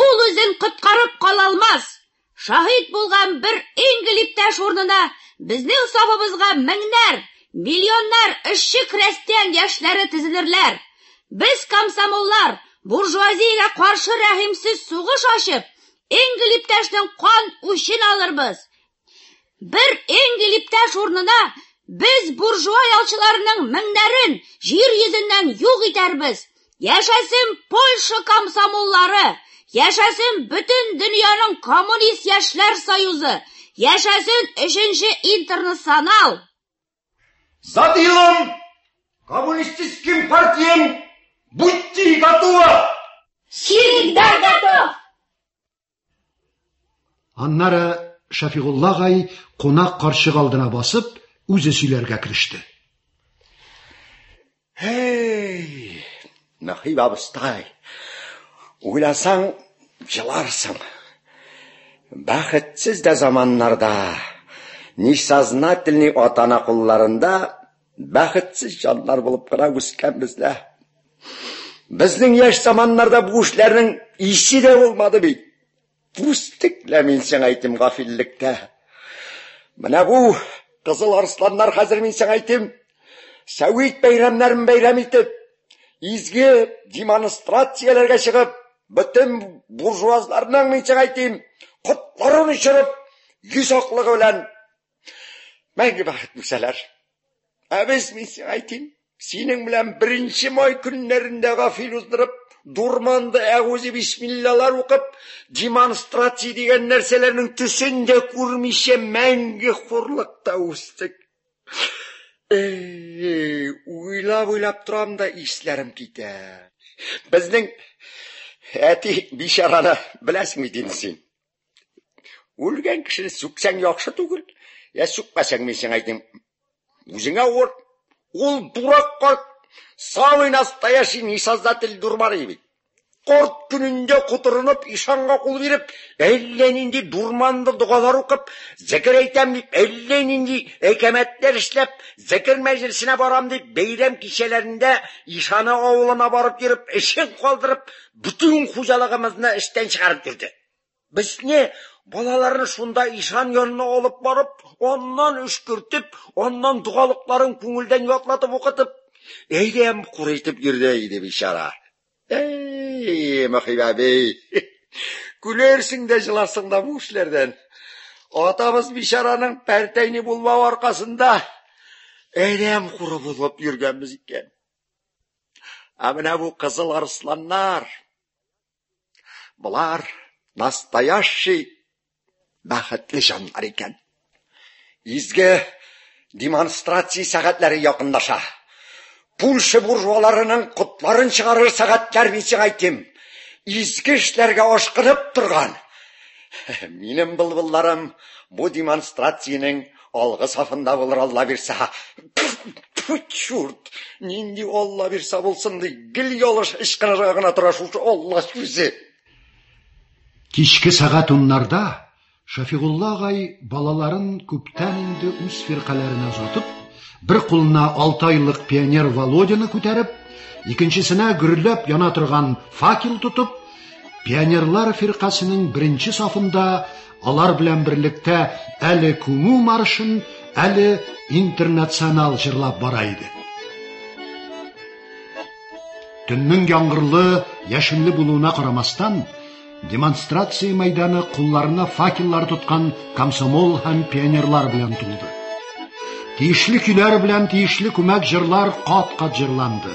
Speaker 8: ул үзен коткарып кала алмас. Шаһит булган бер Энгель иптәш урынына безнең сафыбызга меңнәр, миллионнар эшче крестьян яшьләре тезелерләр. Без комсомоллар буржуазиягә каршы рәхимсез сугыш ачып, Энгель иптәшнең кан үчен алырбыз. Бер Энгель иптәш урынына без буржуа ялчыларының меңнәрен җир йөзеннән юк итәрбез. Яшәсен Польша комсомоллары, яшәсен бөтен дөньяның коммунист яшьләр союзы, яшәсен өченче интернационал.
Speaker 3: За делом коммунистическим партиям будьте готовы!
Speaker 8: Всегда готов!
Speaker 2: Аннары Шәфигулла агай кунак карчык алдына басып, үзе сөйләргә кереште.
Speaker 3: Эй, Мөхип абыстай, уйласаң, җыларсың. Бәхетсез дә заманнарда, несознательный ата-ана кулларында бәхетсез җаннар булып кына үскәнбез лә. Безнең яшь заманнарда бу эшләрнең исе дә булмады бит. Үстек лә мин сиңа әйтим гафиллектә. Менә бу кызыл арысланнар хәзер мин сиңа әйтим, Сәвит бәйрәмнәрен бәйрәм итеп, изге демонстрацияләргә чыгып, бөтен буржуазларның, мин сиңа әйтим, котларын очырып, йөз аклыгы белән мәңге бәхет үсәләр. Ә без, мин сиңа әйтим, синең белән беренче май көннәрендә гафил уздырып, дурманды әгузи бисмиллалар укып, демонстрация дигән нәрсәләрнең төсен дә күрмичә мәңге хурлыкта үстек. Эй, уйлап-уйлап торам да исләрем китә. Безнең әти бичараны беләсең бит инде син. Үлгән кешене сүксәң яхшы түгел, я сүкмәсәң, мин сиңа әйтим, үзеңә авыр. Ул дурак карт, самый настоящий несознатель дурман бит. Карт көнендә котырынып, ишанга кул биреп, әллә нинди дурманлы догалар укып, зикер әйтәм дип, әллә нинди әкәмәтләр эшләп, зикер мәҗлесенә барам дип, бәйрәм кичәләрендә ишаны авылына барып йөреп, эшен калдырып, бөтен хуҗалыгыбызны эштән чыгарып йөрде. Безне, балаларны шунда ишан янына алып барып, аннан өшкертеп, аннан догалыкларын күңелдән ятлатып укытып, әйдәм хур итеп йөрде иде бичара. Эй, Мөхиб әби, көлерсең дә җыларсың да бу эшләрдән. Атабыз бичараның пәртәйне булмау аркасында адәм хуры булып йөргәнбез икән. Ә менә бу кызыл арысланнар, болар настоящий бәхетле җаннар икән. Изге демонстрация сәгатьләре якынлаша. Польша буржуаларының котларын чыгарыр сәгатьләр, мин сиңа әйтим. Изге эшләргә ашкынып торган. Минем былбылларым бу демонстрациянең алгы сафында булыр, Алла бирсә. Чурт, нинди Алла бирсә булсын ди, гел ялыш ычкынырга гына тора шушы Алла сүзе.
Speaker 2: Кичке сәгать уннарда Шәфигулла агай балаларын күптән инде үз фиркаләренә озатып, бер кулына алты айлык пионер Володяны күтәреп, икенчесенә гөрләп яна торган факел тотып, пионерлар фиркасының беренче сафында алар белән берлектә әле күмү маршын, әле интернационал җырлап бара иде. Төннең яңгырлы, яшенле булуына карамастан, демонстрация мәйданы кулларына факеллар тоткан комсомол һәм пионерлар белән тулды. Тиешле көйләр белән тиешле күмәк җырлар кат-кат җырланды.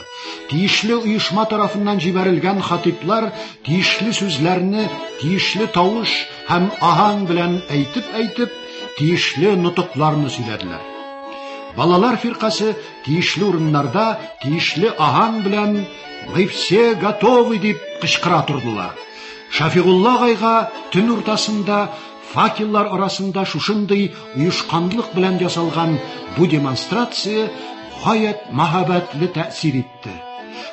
Speaker 2: Тиешле оешма тарафыннан җибәрелгән хатиплар тиешле сүзләрне тиешле тавыш һәм аһаң белән әйтеп-әйтеп, тиешле нотыкларны сөйләделәр. Балалар фиркасе тиешле урыннарда тиешле аһаң белән «Мы все готовы» дип кычкыра тордылар. Шафигулла агайга төн уртасында факеллар арасында шушындый оешканлык белән ясалган бу демонстрация гаять мәһабәтле тәэсир итте.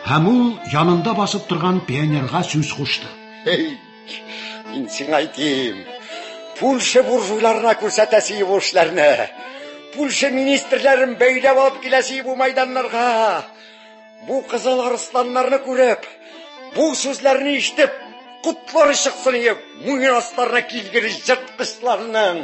Speaker 2: Һәм ул янында басып торган пионерга сүз кушты.
Speaker 3: Эй, мин сиңа әйтим, Польша буржуйларына күрсәтәсе бу эшләрне. Польша министрларын бәйләп алып киләсе бу майданнарга. Бу кызыл арысланнарны күреп, бу сүзләрне ишетеп, котлары чыксын ие муен асларына килгән җырткычларның.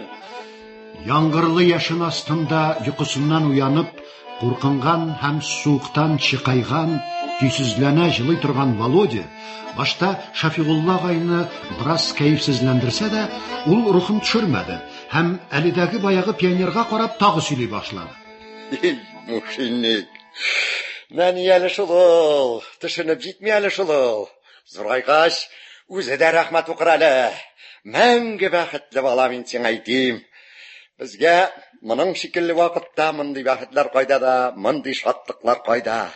Speaker 2: Яңгырлы яшен астында йокысыннан уянып, куркынган һәм суыктан чыкайган, көйсезләнә җылый торган Володя башта Шафигулла агайны бераз кәефсезләндерсә дә, ул рухын төшермәде һәм әледәге баягы пионерга карап тагы сөйли башлады.
Speaker 3: Мушенник. Нәни әле шул ул, төшенеп җитми әле шул ул. Зурайгач, үзе дә рәхмәт укыр әле. Мәңге бәхетле бала, мин сиңа әйтим. Безгә моның шикелле вакытта мондый бәхетләр кайда да, мондый шатлыклар кайда?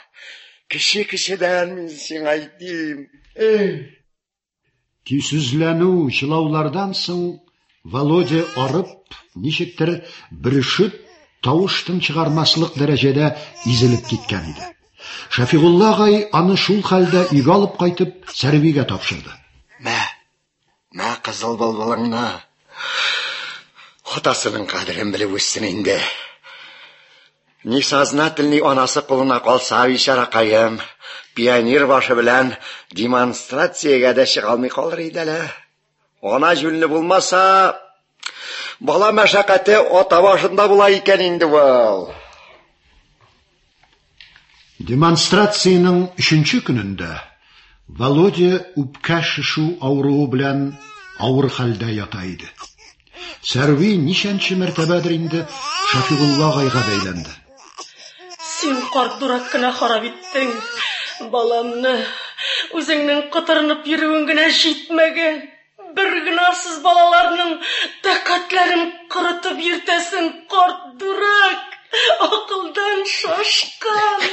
Speaker 3: Кеше кешедән, мин сиңа әйтим. Эй!
Speaker 2: Көйсезләнү, җылаулардан соң Володя арып, ничектер бөрешеп, тавыш-тын чыгармаслык дәрәҗәдә изелеп киткән иде. Шәфигулла агай аны шул хәлдә өйгә алып кайтып, Сәрвигә тапшырды.
Speaker 3: Мә, мә кызыл былбылыңны. Атасының кадерен белеп үссен инде. Несознательный анасы кулына калса, бичаракаем, пионер башы белән демонстрациягә дә чыга алмый калыр иде әле. Ана җүнле булмаса, бала мәшәкате ата башында була икән инде ул.
Speaker 2: Демонстрациянең өченче көнендә Володя үпкә шешү авыруы белән авыр хәлдә ята иде. Сәрви ничәнче мәртәбәдер инде Шәфигулла агайга бәйләнде.
Speaker 4: Син карт дурак кына харап иттең баламны. Үзеңнең котырынып йөрүең генә җитмәгән. Бер гөнаһсыз балаларның тәкатьләрен корытып йөртәсең, карт дурак! Акылдан шашкан!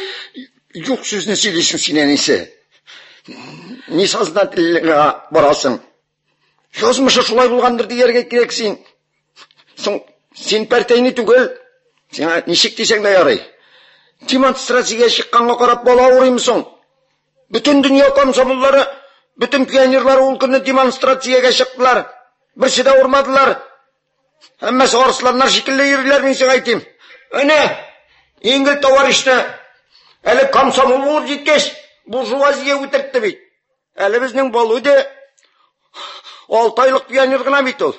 Speaker 3: Юк сүзне сөйлисең син, әнисе. Несознательныйга барасың. Язмышы шулай булгандыр дияргә кирәк син. Соң син пәртәйне түгел. Сиңа ничек дисәң дә ярый. Демонстрациягә чыкканга карап бала авырыймы соң? Бөтен дөнья комсомоллары, бөтен пионерлары ул көнне демонстрациягә чыктылар. Берсе дә авырмадылар. Һәммәсе арысланнар шикелле йөриләр, мин сиңа әйтим. Әнә, Ингел товарищны әле комсомол булып җиткәч, буржуазия үтертте бит. Әле безнең Володя алты айлык пионер гына бит ул.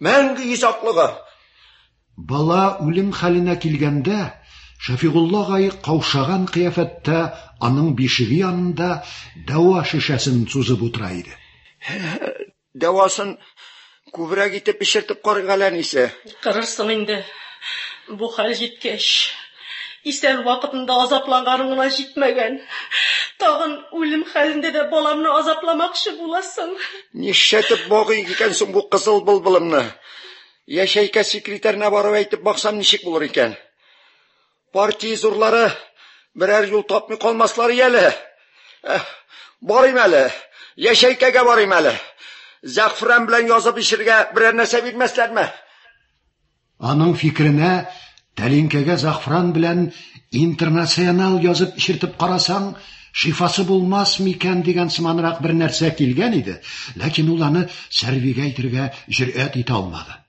Speaker 3: Мәңге йөз аклыгы.
Speaker 2: Бала үлем хәленә килгәндә, Шәфигулла агай каушаган кыяфәттә аның бишеге янында дәва шешәсен сузып утыра иде.
Speaker 3: Дәвасын күбрәк итеп эчертеп карыйк әле, әнисе.
Speaker 4: Кырырсың инде, бу хәл җиткәч. Исән вакытында азапланганың гына җитмәгән. Тагын үлем хәлендә дә баламны азапламакчы буласың.
Speaker 3: Нишләтеп багыйк икән соң бу кызыл былбылымны? Ячейка секретарена барып әйтеп баксам ничек булыр икән? Партия зурлары берәр юл тапмый калмаслар әле. Барыйм әле, ячейкага барыйм әле. Зәгъфран белән язып эчергә берәр нәрсә бирмәсләрме?
Speaker 2: Аның фикеренә тәлинкәгә зәгъфран белән интернационал язып эчертеп карасаң, шифасы булмас микән дигән сыманрак бер нәрсә килгән иде, ләкин ул аны Сәрвигә әйтергә җөрьәт итә алмады.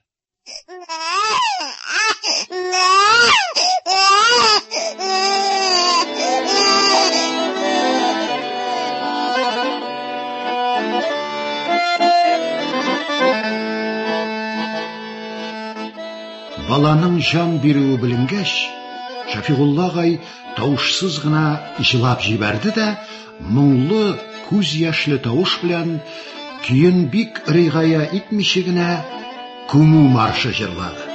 Speaker 2: Баланың җан бирүе беленгәч, Шәфигулла агай тавышсыз гына җылап җибәрде дә, моңлы, күз яшьле тавыш белән, көен бик ригая итмичә генә, күмү маршы җырлады.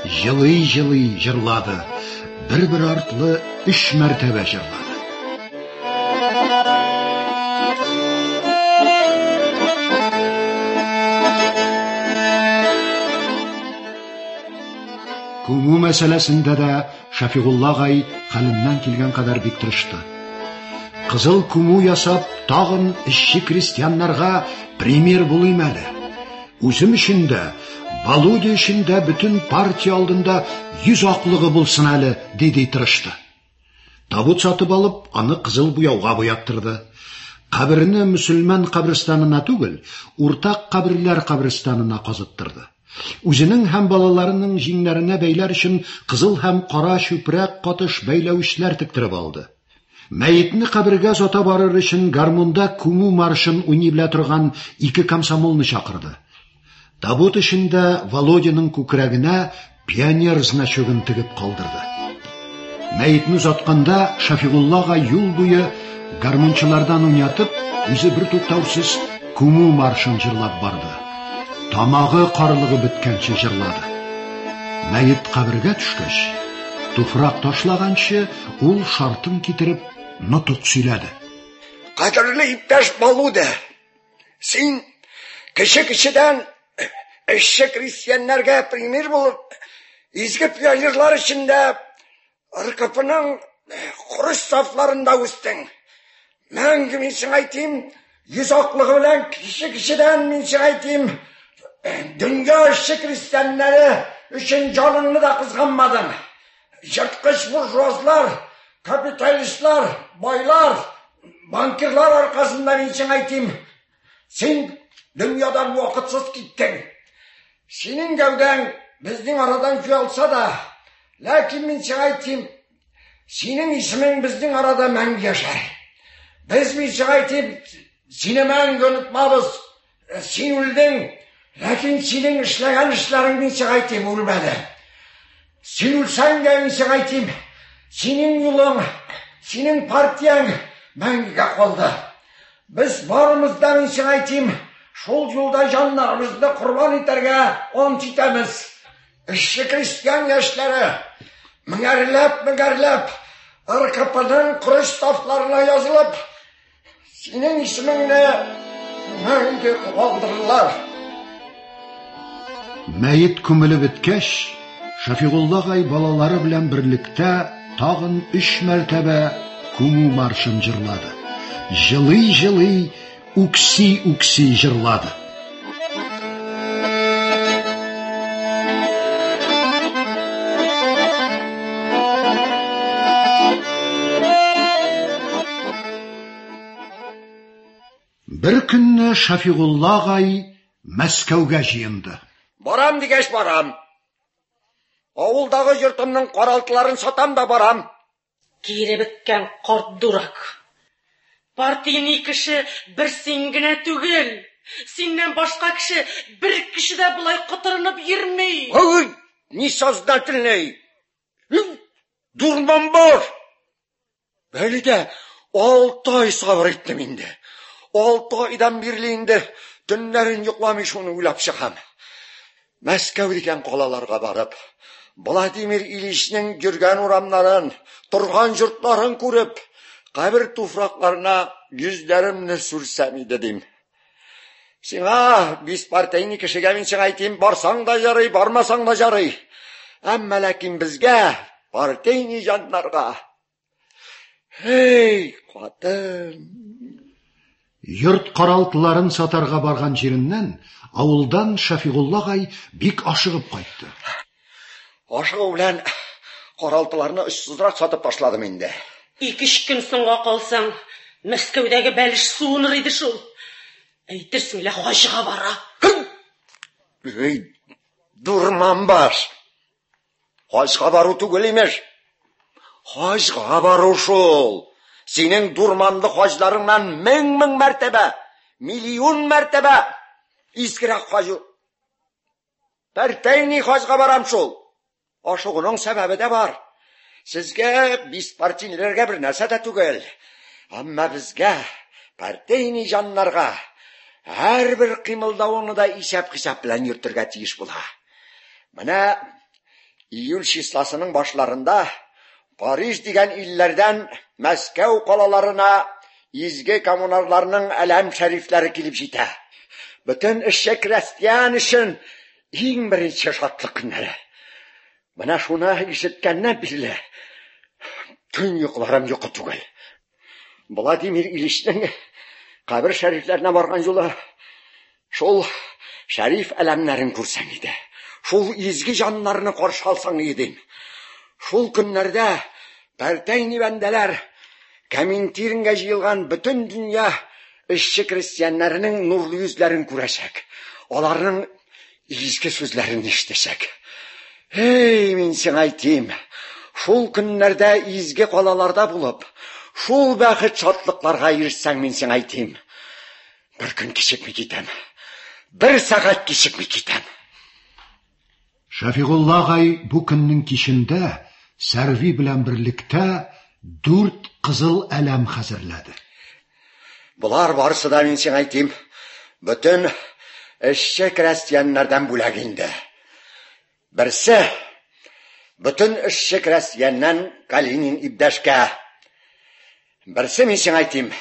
Speaker 2: Җылый-җылый җырлады, бер-бер артлы өч мәртәбә җырлады. Күмү мәсьәләсендә дә Шәфигулла агай хәленнән килгән кадәр бик тырышты. Кызыл күмү ясап, тагын эшче крестьяннарга пример булыйм әле. Үзем өчен дә, Володя өчен дә бөтен партия алдында йөз аклыгы булсын әле, диди тырышты. Табут сатып алып, аны кызыл буяуга буяттырды. Каберне мөселман каберстанына түгел, уртак каберләр каберстанына казыттырды. Үзенең һәм балаларының җиңнәренә бәйләр өчен кызыл һәм кара чүпрәк катыш бәйләвечләр тектереп алды. Мәетне кабергә озата барыр өчен гармунда күмү маршын уйный белә торган ике комсомолны чакырды. Табут эчендә Володяның күкрәгенә пионер значогын тегеп калдырды. Мәетне озатканда Шәфигулла агай юл буе гармунчылардан уйнатып, үзе бер туктаусыз күмү маршын җырлап барды. Тамагы карлыгы беткәнче җырлады. Мәет кабергә төшкәч, туфрак ташлаганчы, ул шартын китереп нотык сөйләде.
Speaker 3: Кадерле иптәш Балуда, син кеше кешедән эшче крестьяннарга пример булып, изге пионерлар эчендә РКПның корыч сафларында үстең. Мәңге мин сиңа әйтим, йөз аклыгы белән кеше кешедән мин сиңа әйтим, дөнья эшче крестьяннары өчен җаныңны да кызганмадың. Жырткыч буржуазлар, капиталистлар, байлар, банкирлар аркасында мин сиңа әйтим, син дөньядан вакытсыз киттең. Синең гәүдәң безнең арадан югалса да, ләкин мин сиңа әйтим, синең исемең безнең арада мәңге яшәр. Без мин сиңа әйтим, сине мәңге онытмабыз. Син үлдең, ләкин синең эшләгән эшләрең мин сиңа әйтим, үлмәде. Син үлсәң дә мин сиңа әйтим, синең юлың Синең партияң мәңгегә калды. Без барыбыз да, мин сиңа әйтим, шул юлда җаннарыбызны корбан итәргә ант итәбез. Эшче крестьян яшьләре, меңәрләп-меңәрләп, РКПның корыч сафларына язылып, синең исемеңне мәңге калдырырлар.
Speaker 2: Мәет күмелеп беткәч, Шәфигулла агай балалары белән берлектә тагын өч мәртәбә күмү маршын җырлады. Җылый-җылый, үкси-үкси җырлады. Бер көнне Шәфигулла агай Мәскәүгә җыенды.
Speaker 3: Барам дигәч барам. Авылдагы йортымның каралтыларын сатам да барам.
Speaker 4: Кире беткән карт дурак. Партийный кеше бер син генә түгел. Синнән башка кеше бер кеше дә болай котырынып йөрми.
Speaker 3: Ой, несознательный. Дурман бар. Әле дә алты ай сабыр иттем инде. Алты айдан бирле инде төннәрен йокламый шуны уйлап чыгам. Мәскәү дигән калаларга барып, Владимир Ильичнең йөргән урамнарын, торган йортларын күреп, кабер туфракларына йөзләремне сүрсәм иде дим. Сиңа, беспартийный кешегә мин сиңа әйтим, барсаң да ярый, бармасаң да ярый. Әмма ләкин безгә, партийный җаннарга, Эй, катын!
Speaker 2: Йорт каралтыларын сатарга барган җиреннән авылдан Шәфигулла агай бик ашыгып кайтты.
Speaker 3: Ашыгу белән каралтыларны очсызрак сатып ташладым инде.
Speaker 4: Ике-өч көн соңга калсаң, Мәскәүдәге бәлеш суыныр иде шул. Әйтерсең лә хаҗга бара.
Speaker 3: Эй, дурман баш! Хаҗга бару түгел, имеш. Хаҗга бару шул. Синең дурманлы хаҗларыңнан мең-мең мәртәбә, миллион мәртәбә изгерәк хаҗ. Пәртәйни хаҗга барам шул. Ашыгуның сәбәбе дә бар. Сезгә, беспартийләргә бер нәрсә дә түгел. Әмма безгә, партийный җаннарга, һәрбер кыймылдавыңны да исәп-хисап белән йөртергә тиеш була. Менә июль числосының башларында Париж дигән илләрдән Мәскәү калаларына изге коммунарларның әләм шәрифләре килеп җитә. Бөтен эшче крестьян өчен иң беренче шатлык көннәре. Менә шуны ишеткәннән бирле төн йокыларым йокы түгел. Владимир Ильичнең кабер шәрифләренә барган юлы шул шәриф әләмнәрен күрсәң иде. Шул изге җаннарны каршы алсаң иде. Шул көннәрдә пәртәйни бәндәләр Коминтернгә җыелган бөтен дөнья эшче крестьяннарының нурлы йөзләрен күрәчәк. Аларның изге сүзләрен ишетәчәк. Эй, мин сиңа әйтим, шул көннәрдә изге калаларда булып, шул бәхет шатлыкларга ирешсәң, мин сиңа әйтим, бер көн кичекми китәм, бер сәгать кичекми китәм.
Speaker 2: Шәфигулла агай бу көннең кичендә Сәрви белән берлектә дүрт кызыл әләм хәзерләде.
Speaker 3: Болар барысы да, мин сиңа әйтим, бөтен эшче крестьяннардан бүләк инде. Берсе бөтен эшче крестьяннан Калинин ибдәшкә. Берсе, мин сиңа әйтим,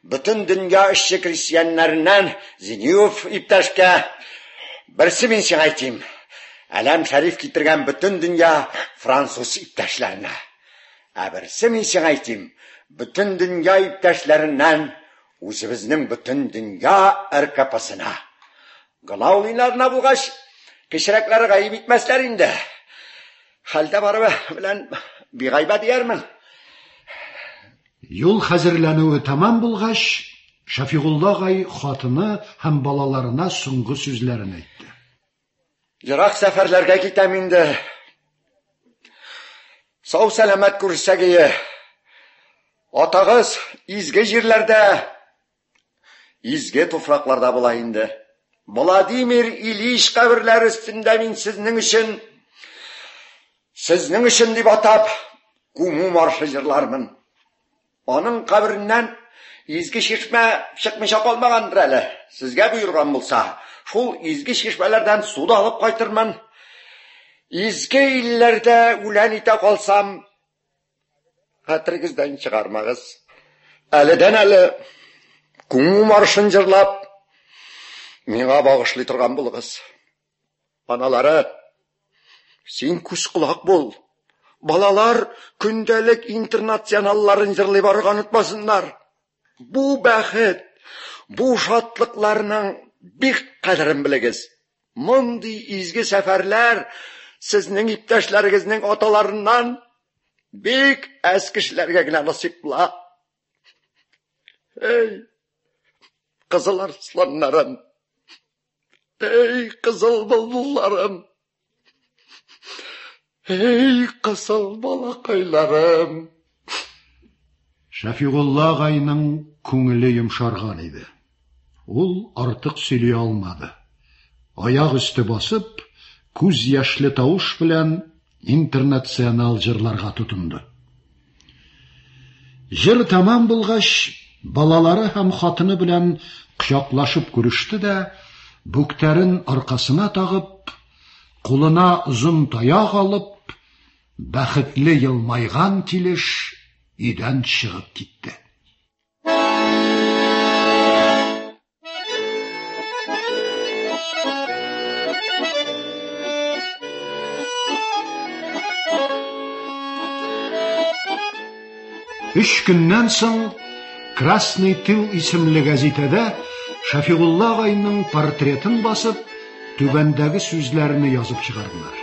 Speaker 3: бөтен дөнья эшче крестьяннарыннан Зинюев иптәшкә. Берсе, мин сиңа әйтим, Әләм Шәриф китергән бөтен дөнья француз иптәшләренә. Ә берсе, мин сиңа әйтим, бөтен дөнья иптәшләреннән үзебезнең бөтен дөнья РКПсына. Глаулинарына булгач, кечерәкләре гаеп итмәсләр инде. Хәлдә барыбы белән бигайбә диярмен.
Speaker 2: Юл хәзерләнүе тәмам булгач, Шәфигулла агай хатыны һәм балаларына соңгы сүзләрен әйтте.
Speaker 3: Ерак сәфәрләргә китәм инде. Сау сәламәт күрешсәк ие. Атагыз изге җирләрдә, изге туфракларда була инде. Владимир Ильич каберләре өстендә мин сезнең өчен, сезнең өчен дип атап, күмү маршы җырлармын. Аның кабереннән изге чишмә чыкмыйча калмагандыр әле. Сезгә боерган булса, шул изге чишмәләрдән су да алып кайтырмын. Изге илләрдә үлән итә калсам, хәтерегездән чыгармагыз. Әледән-әле күңү маршын җырлап, миңа багышлый торган булыгыз. Аналары, син күз-колак бул. Балалар көндәлек интернационалларын җырлый барырга онытмасыннар. Бу бәхет, бу шатлыкларның бик кадерен белегез. Мондый изге сәфәрләр сезнең иптәшләрегезнең аталарыннан бик әз кешеләргә генә насыйп була. Эй, кызыл арсланнарым! Эй, кызыл былбылларым! Эй, кызыл балакайларым!
Speaker 2: Шәфигулла агайның күңеле йомшарган иде. Ул артык сөйли алмады. Аяк өсте басып, күз яшьле тавыш белән интернационал җырларга тотынды. Җыр тәмам булгач, балалары һәм хатыны белән кочаклашып күреште дә, бүктәрен аркасына тагып, кулына озын таяк алып, бәхетле елмайган килеш өйдән чыгып китте. Өч көннән соң Красный тыл исемле гәзитәдә Шәфигулла агайның портретын басып, түбәндәге сүзләрне язып чыгардылар.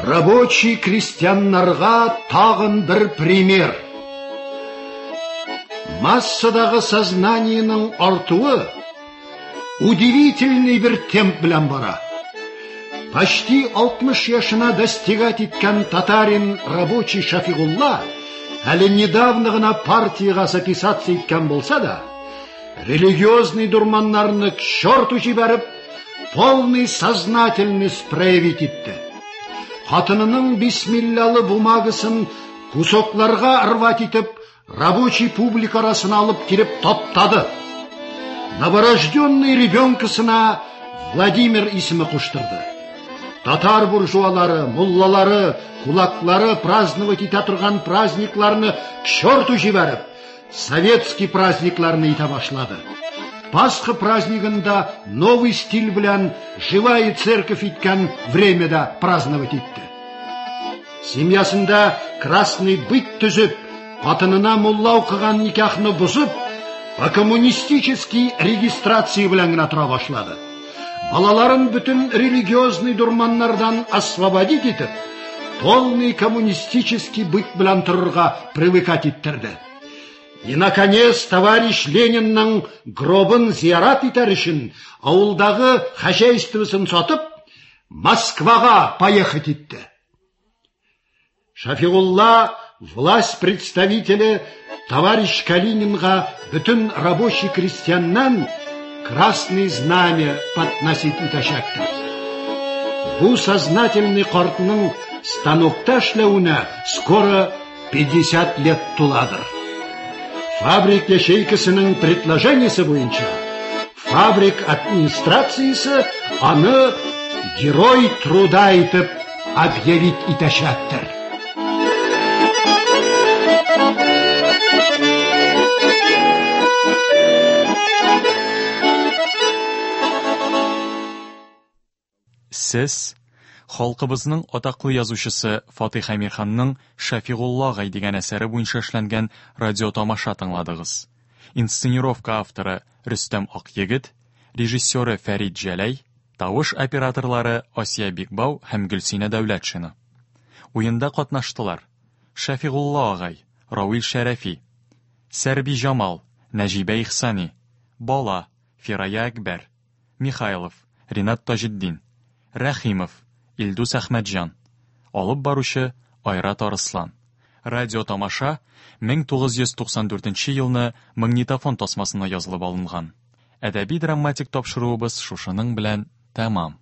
Speaker 2: Рабочий крестьяннарга тагын бер пример. Массадагы сознаниенең артуы удивительный бер темп белән бара. Почти 60 яшенә достигать иткән татарин рабочий Шафигулла әле недавно гына партиягә записаться иткән булса да, религиозный дурманнарны к черту җибәреп, полный сознательность проявить итте. Хатынының бисмиллалы бумагасын кусокларга рвать итеп, рабочий публика арасына алып килеп таптады. Новорожденный ребенкасына Владимир исеме куштырды. Татар буржуалары, муллалары, кулаклары праздновать итә торган праздникларны к черту җибәреп, советский праздникларны итә башлады. Пасха празднигында новый стиль белән живая церковь иткән времяда праздновать итте. Семьясында красный быт төзеп, хатынына мулла укыган никахны бозып, по коммунистический регистрация белән генә тора башлады. Балаларын бөтен религиозный дурманнардан освободить итеп, полный коммунистический быт белән торырга привыкать иттерде. И, наконец, товарищ Ленинның гробын зиярат итәр өчен авылдагы хозяйствосын сатып, Москвага поехать итте. Шафигулла власть представителе товарищ Калининга бөтен рабочий крестьяннан красный знамя подносить итәчәктер. Бу сознательный картның станокта эшләвенә скоро 50 лет туладыр. Фабрик ячейкасының предложениесе буенча фабрик администрациясе аны герой труда итеп объявить итәчәктер.
Speaker 5: Сез халкыбызның атаклы язучысы Фатих Әмирханның Шәфигулла агай дигән әсәре буенча эшләнгән радиотамаша тыңладыгыз. Инсценировка авторы Рөстәм Акъегет, режиссеры Фәрит Җәләй, тавыш операторлары Асия Бикбау һәм Гөлсинә Дәүләтшина. Уенда катнаштылар: Шәфигулла агай, Равил Шәрәфи, Сәрби Җамал, Нәҗибә Ихсани, Бала, Фирая Әкбәр, Михайлов, Ринат Таҗетдин, Рәхимов, Илдус Әхмәтҗан. Алып баручы Айрат Арыслан. Радиотамаша 1994 елны магнитофон тасмасына язылып алынган. Әдәби-драматик тапшыруыбыз шушының белән тәмам.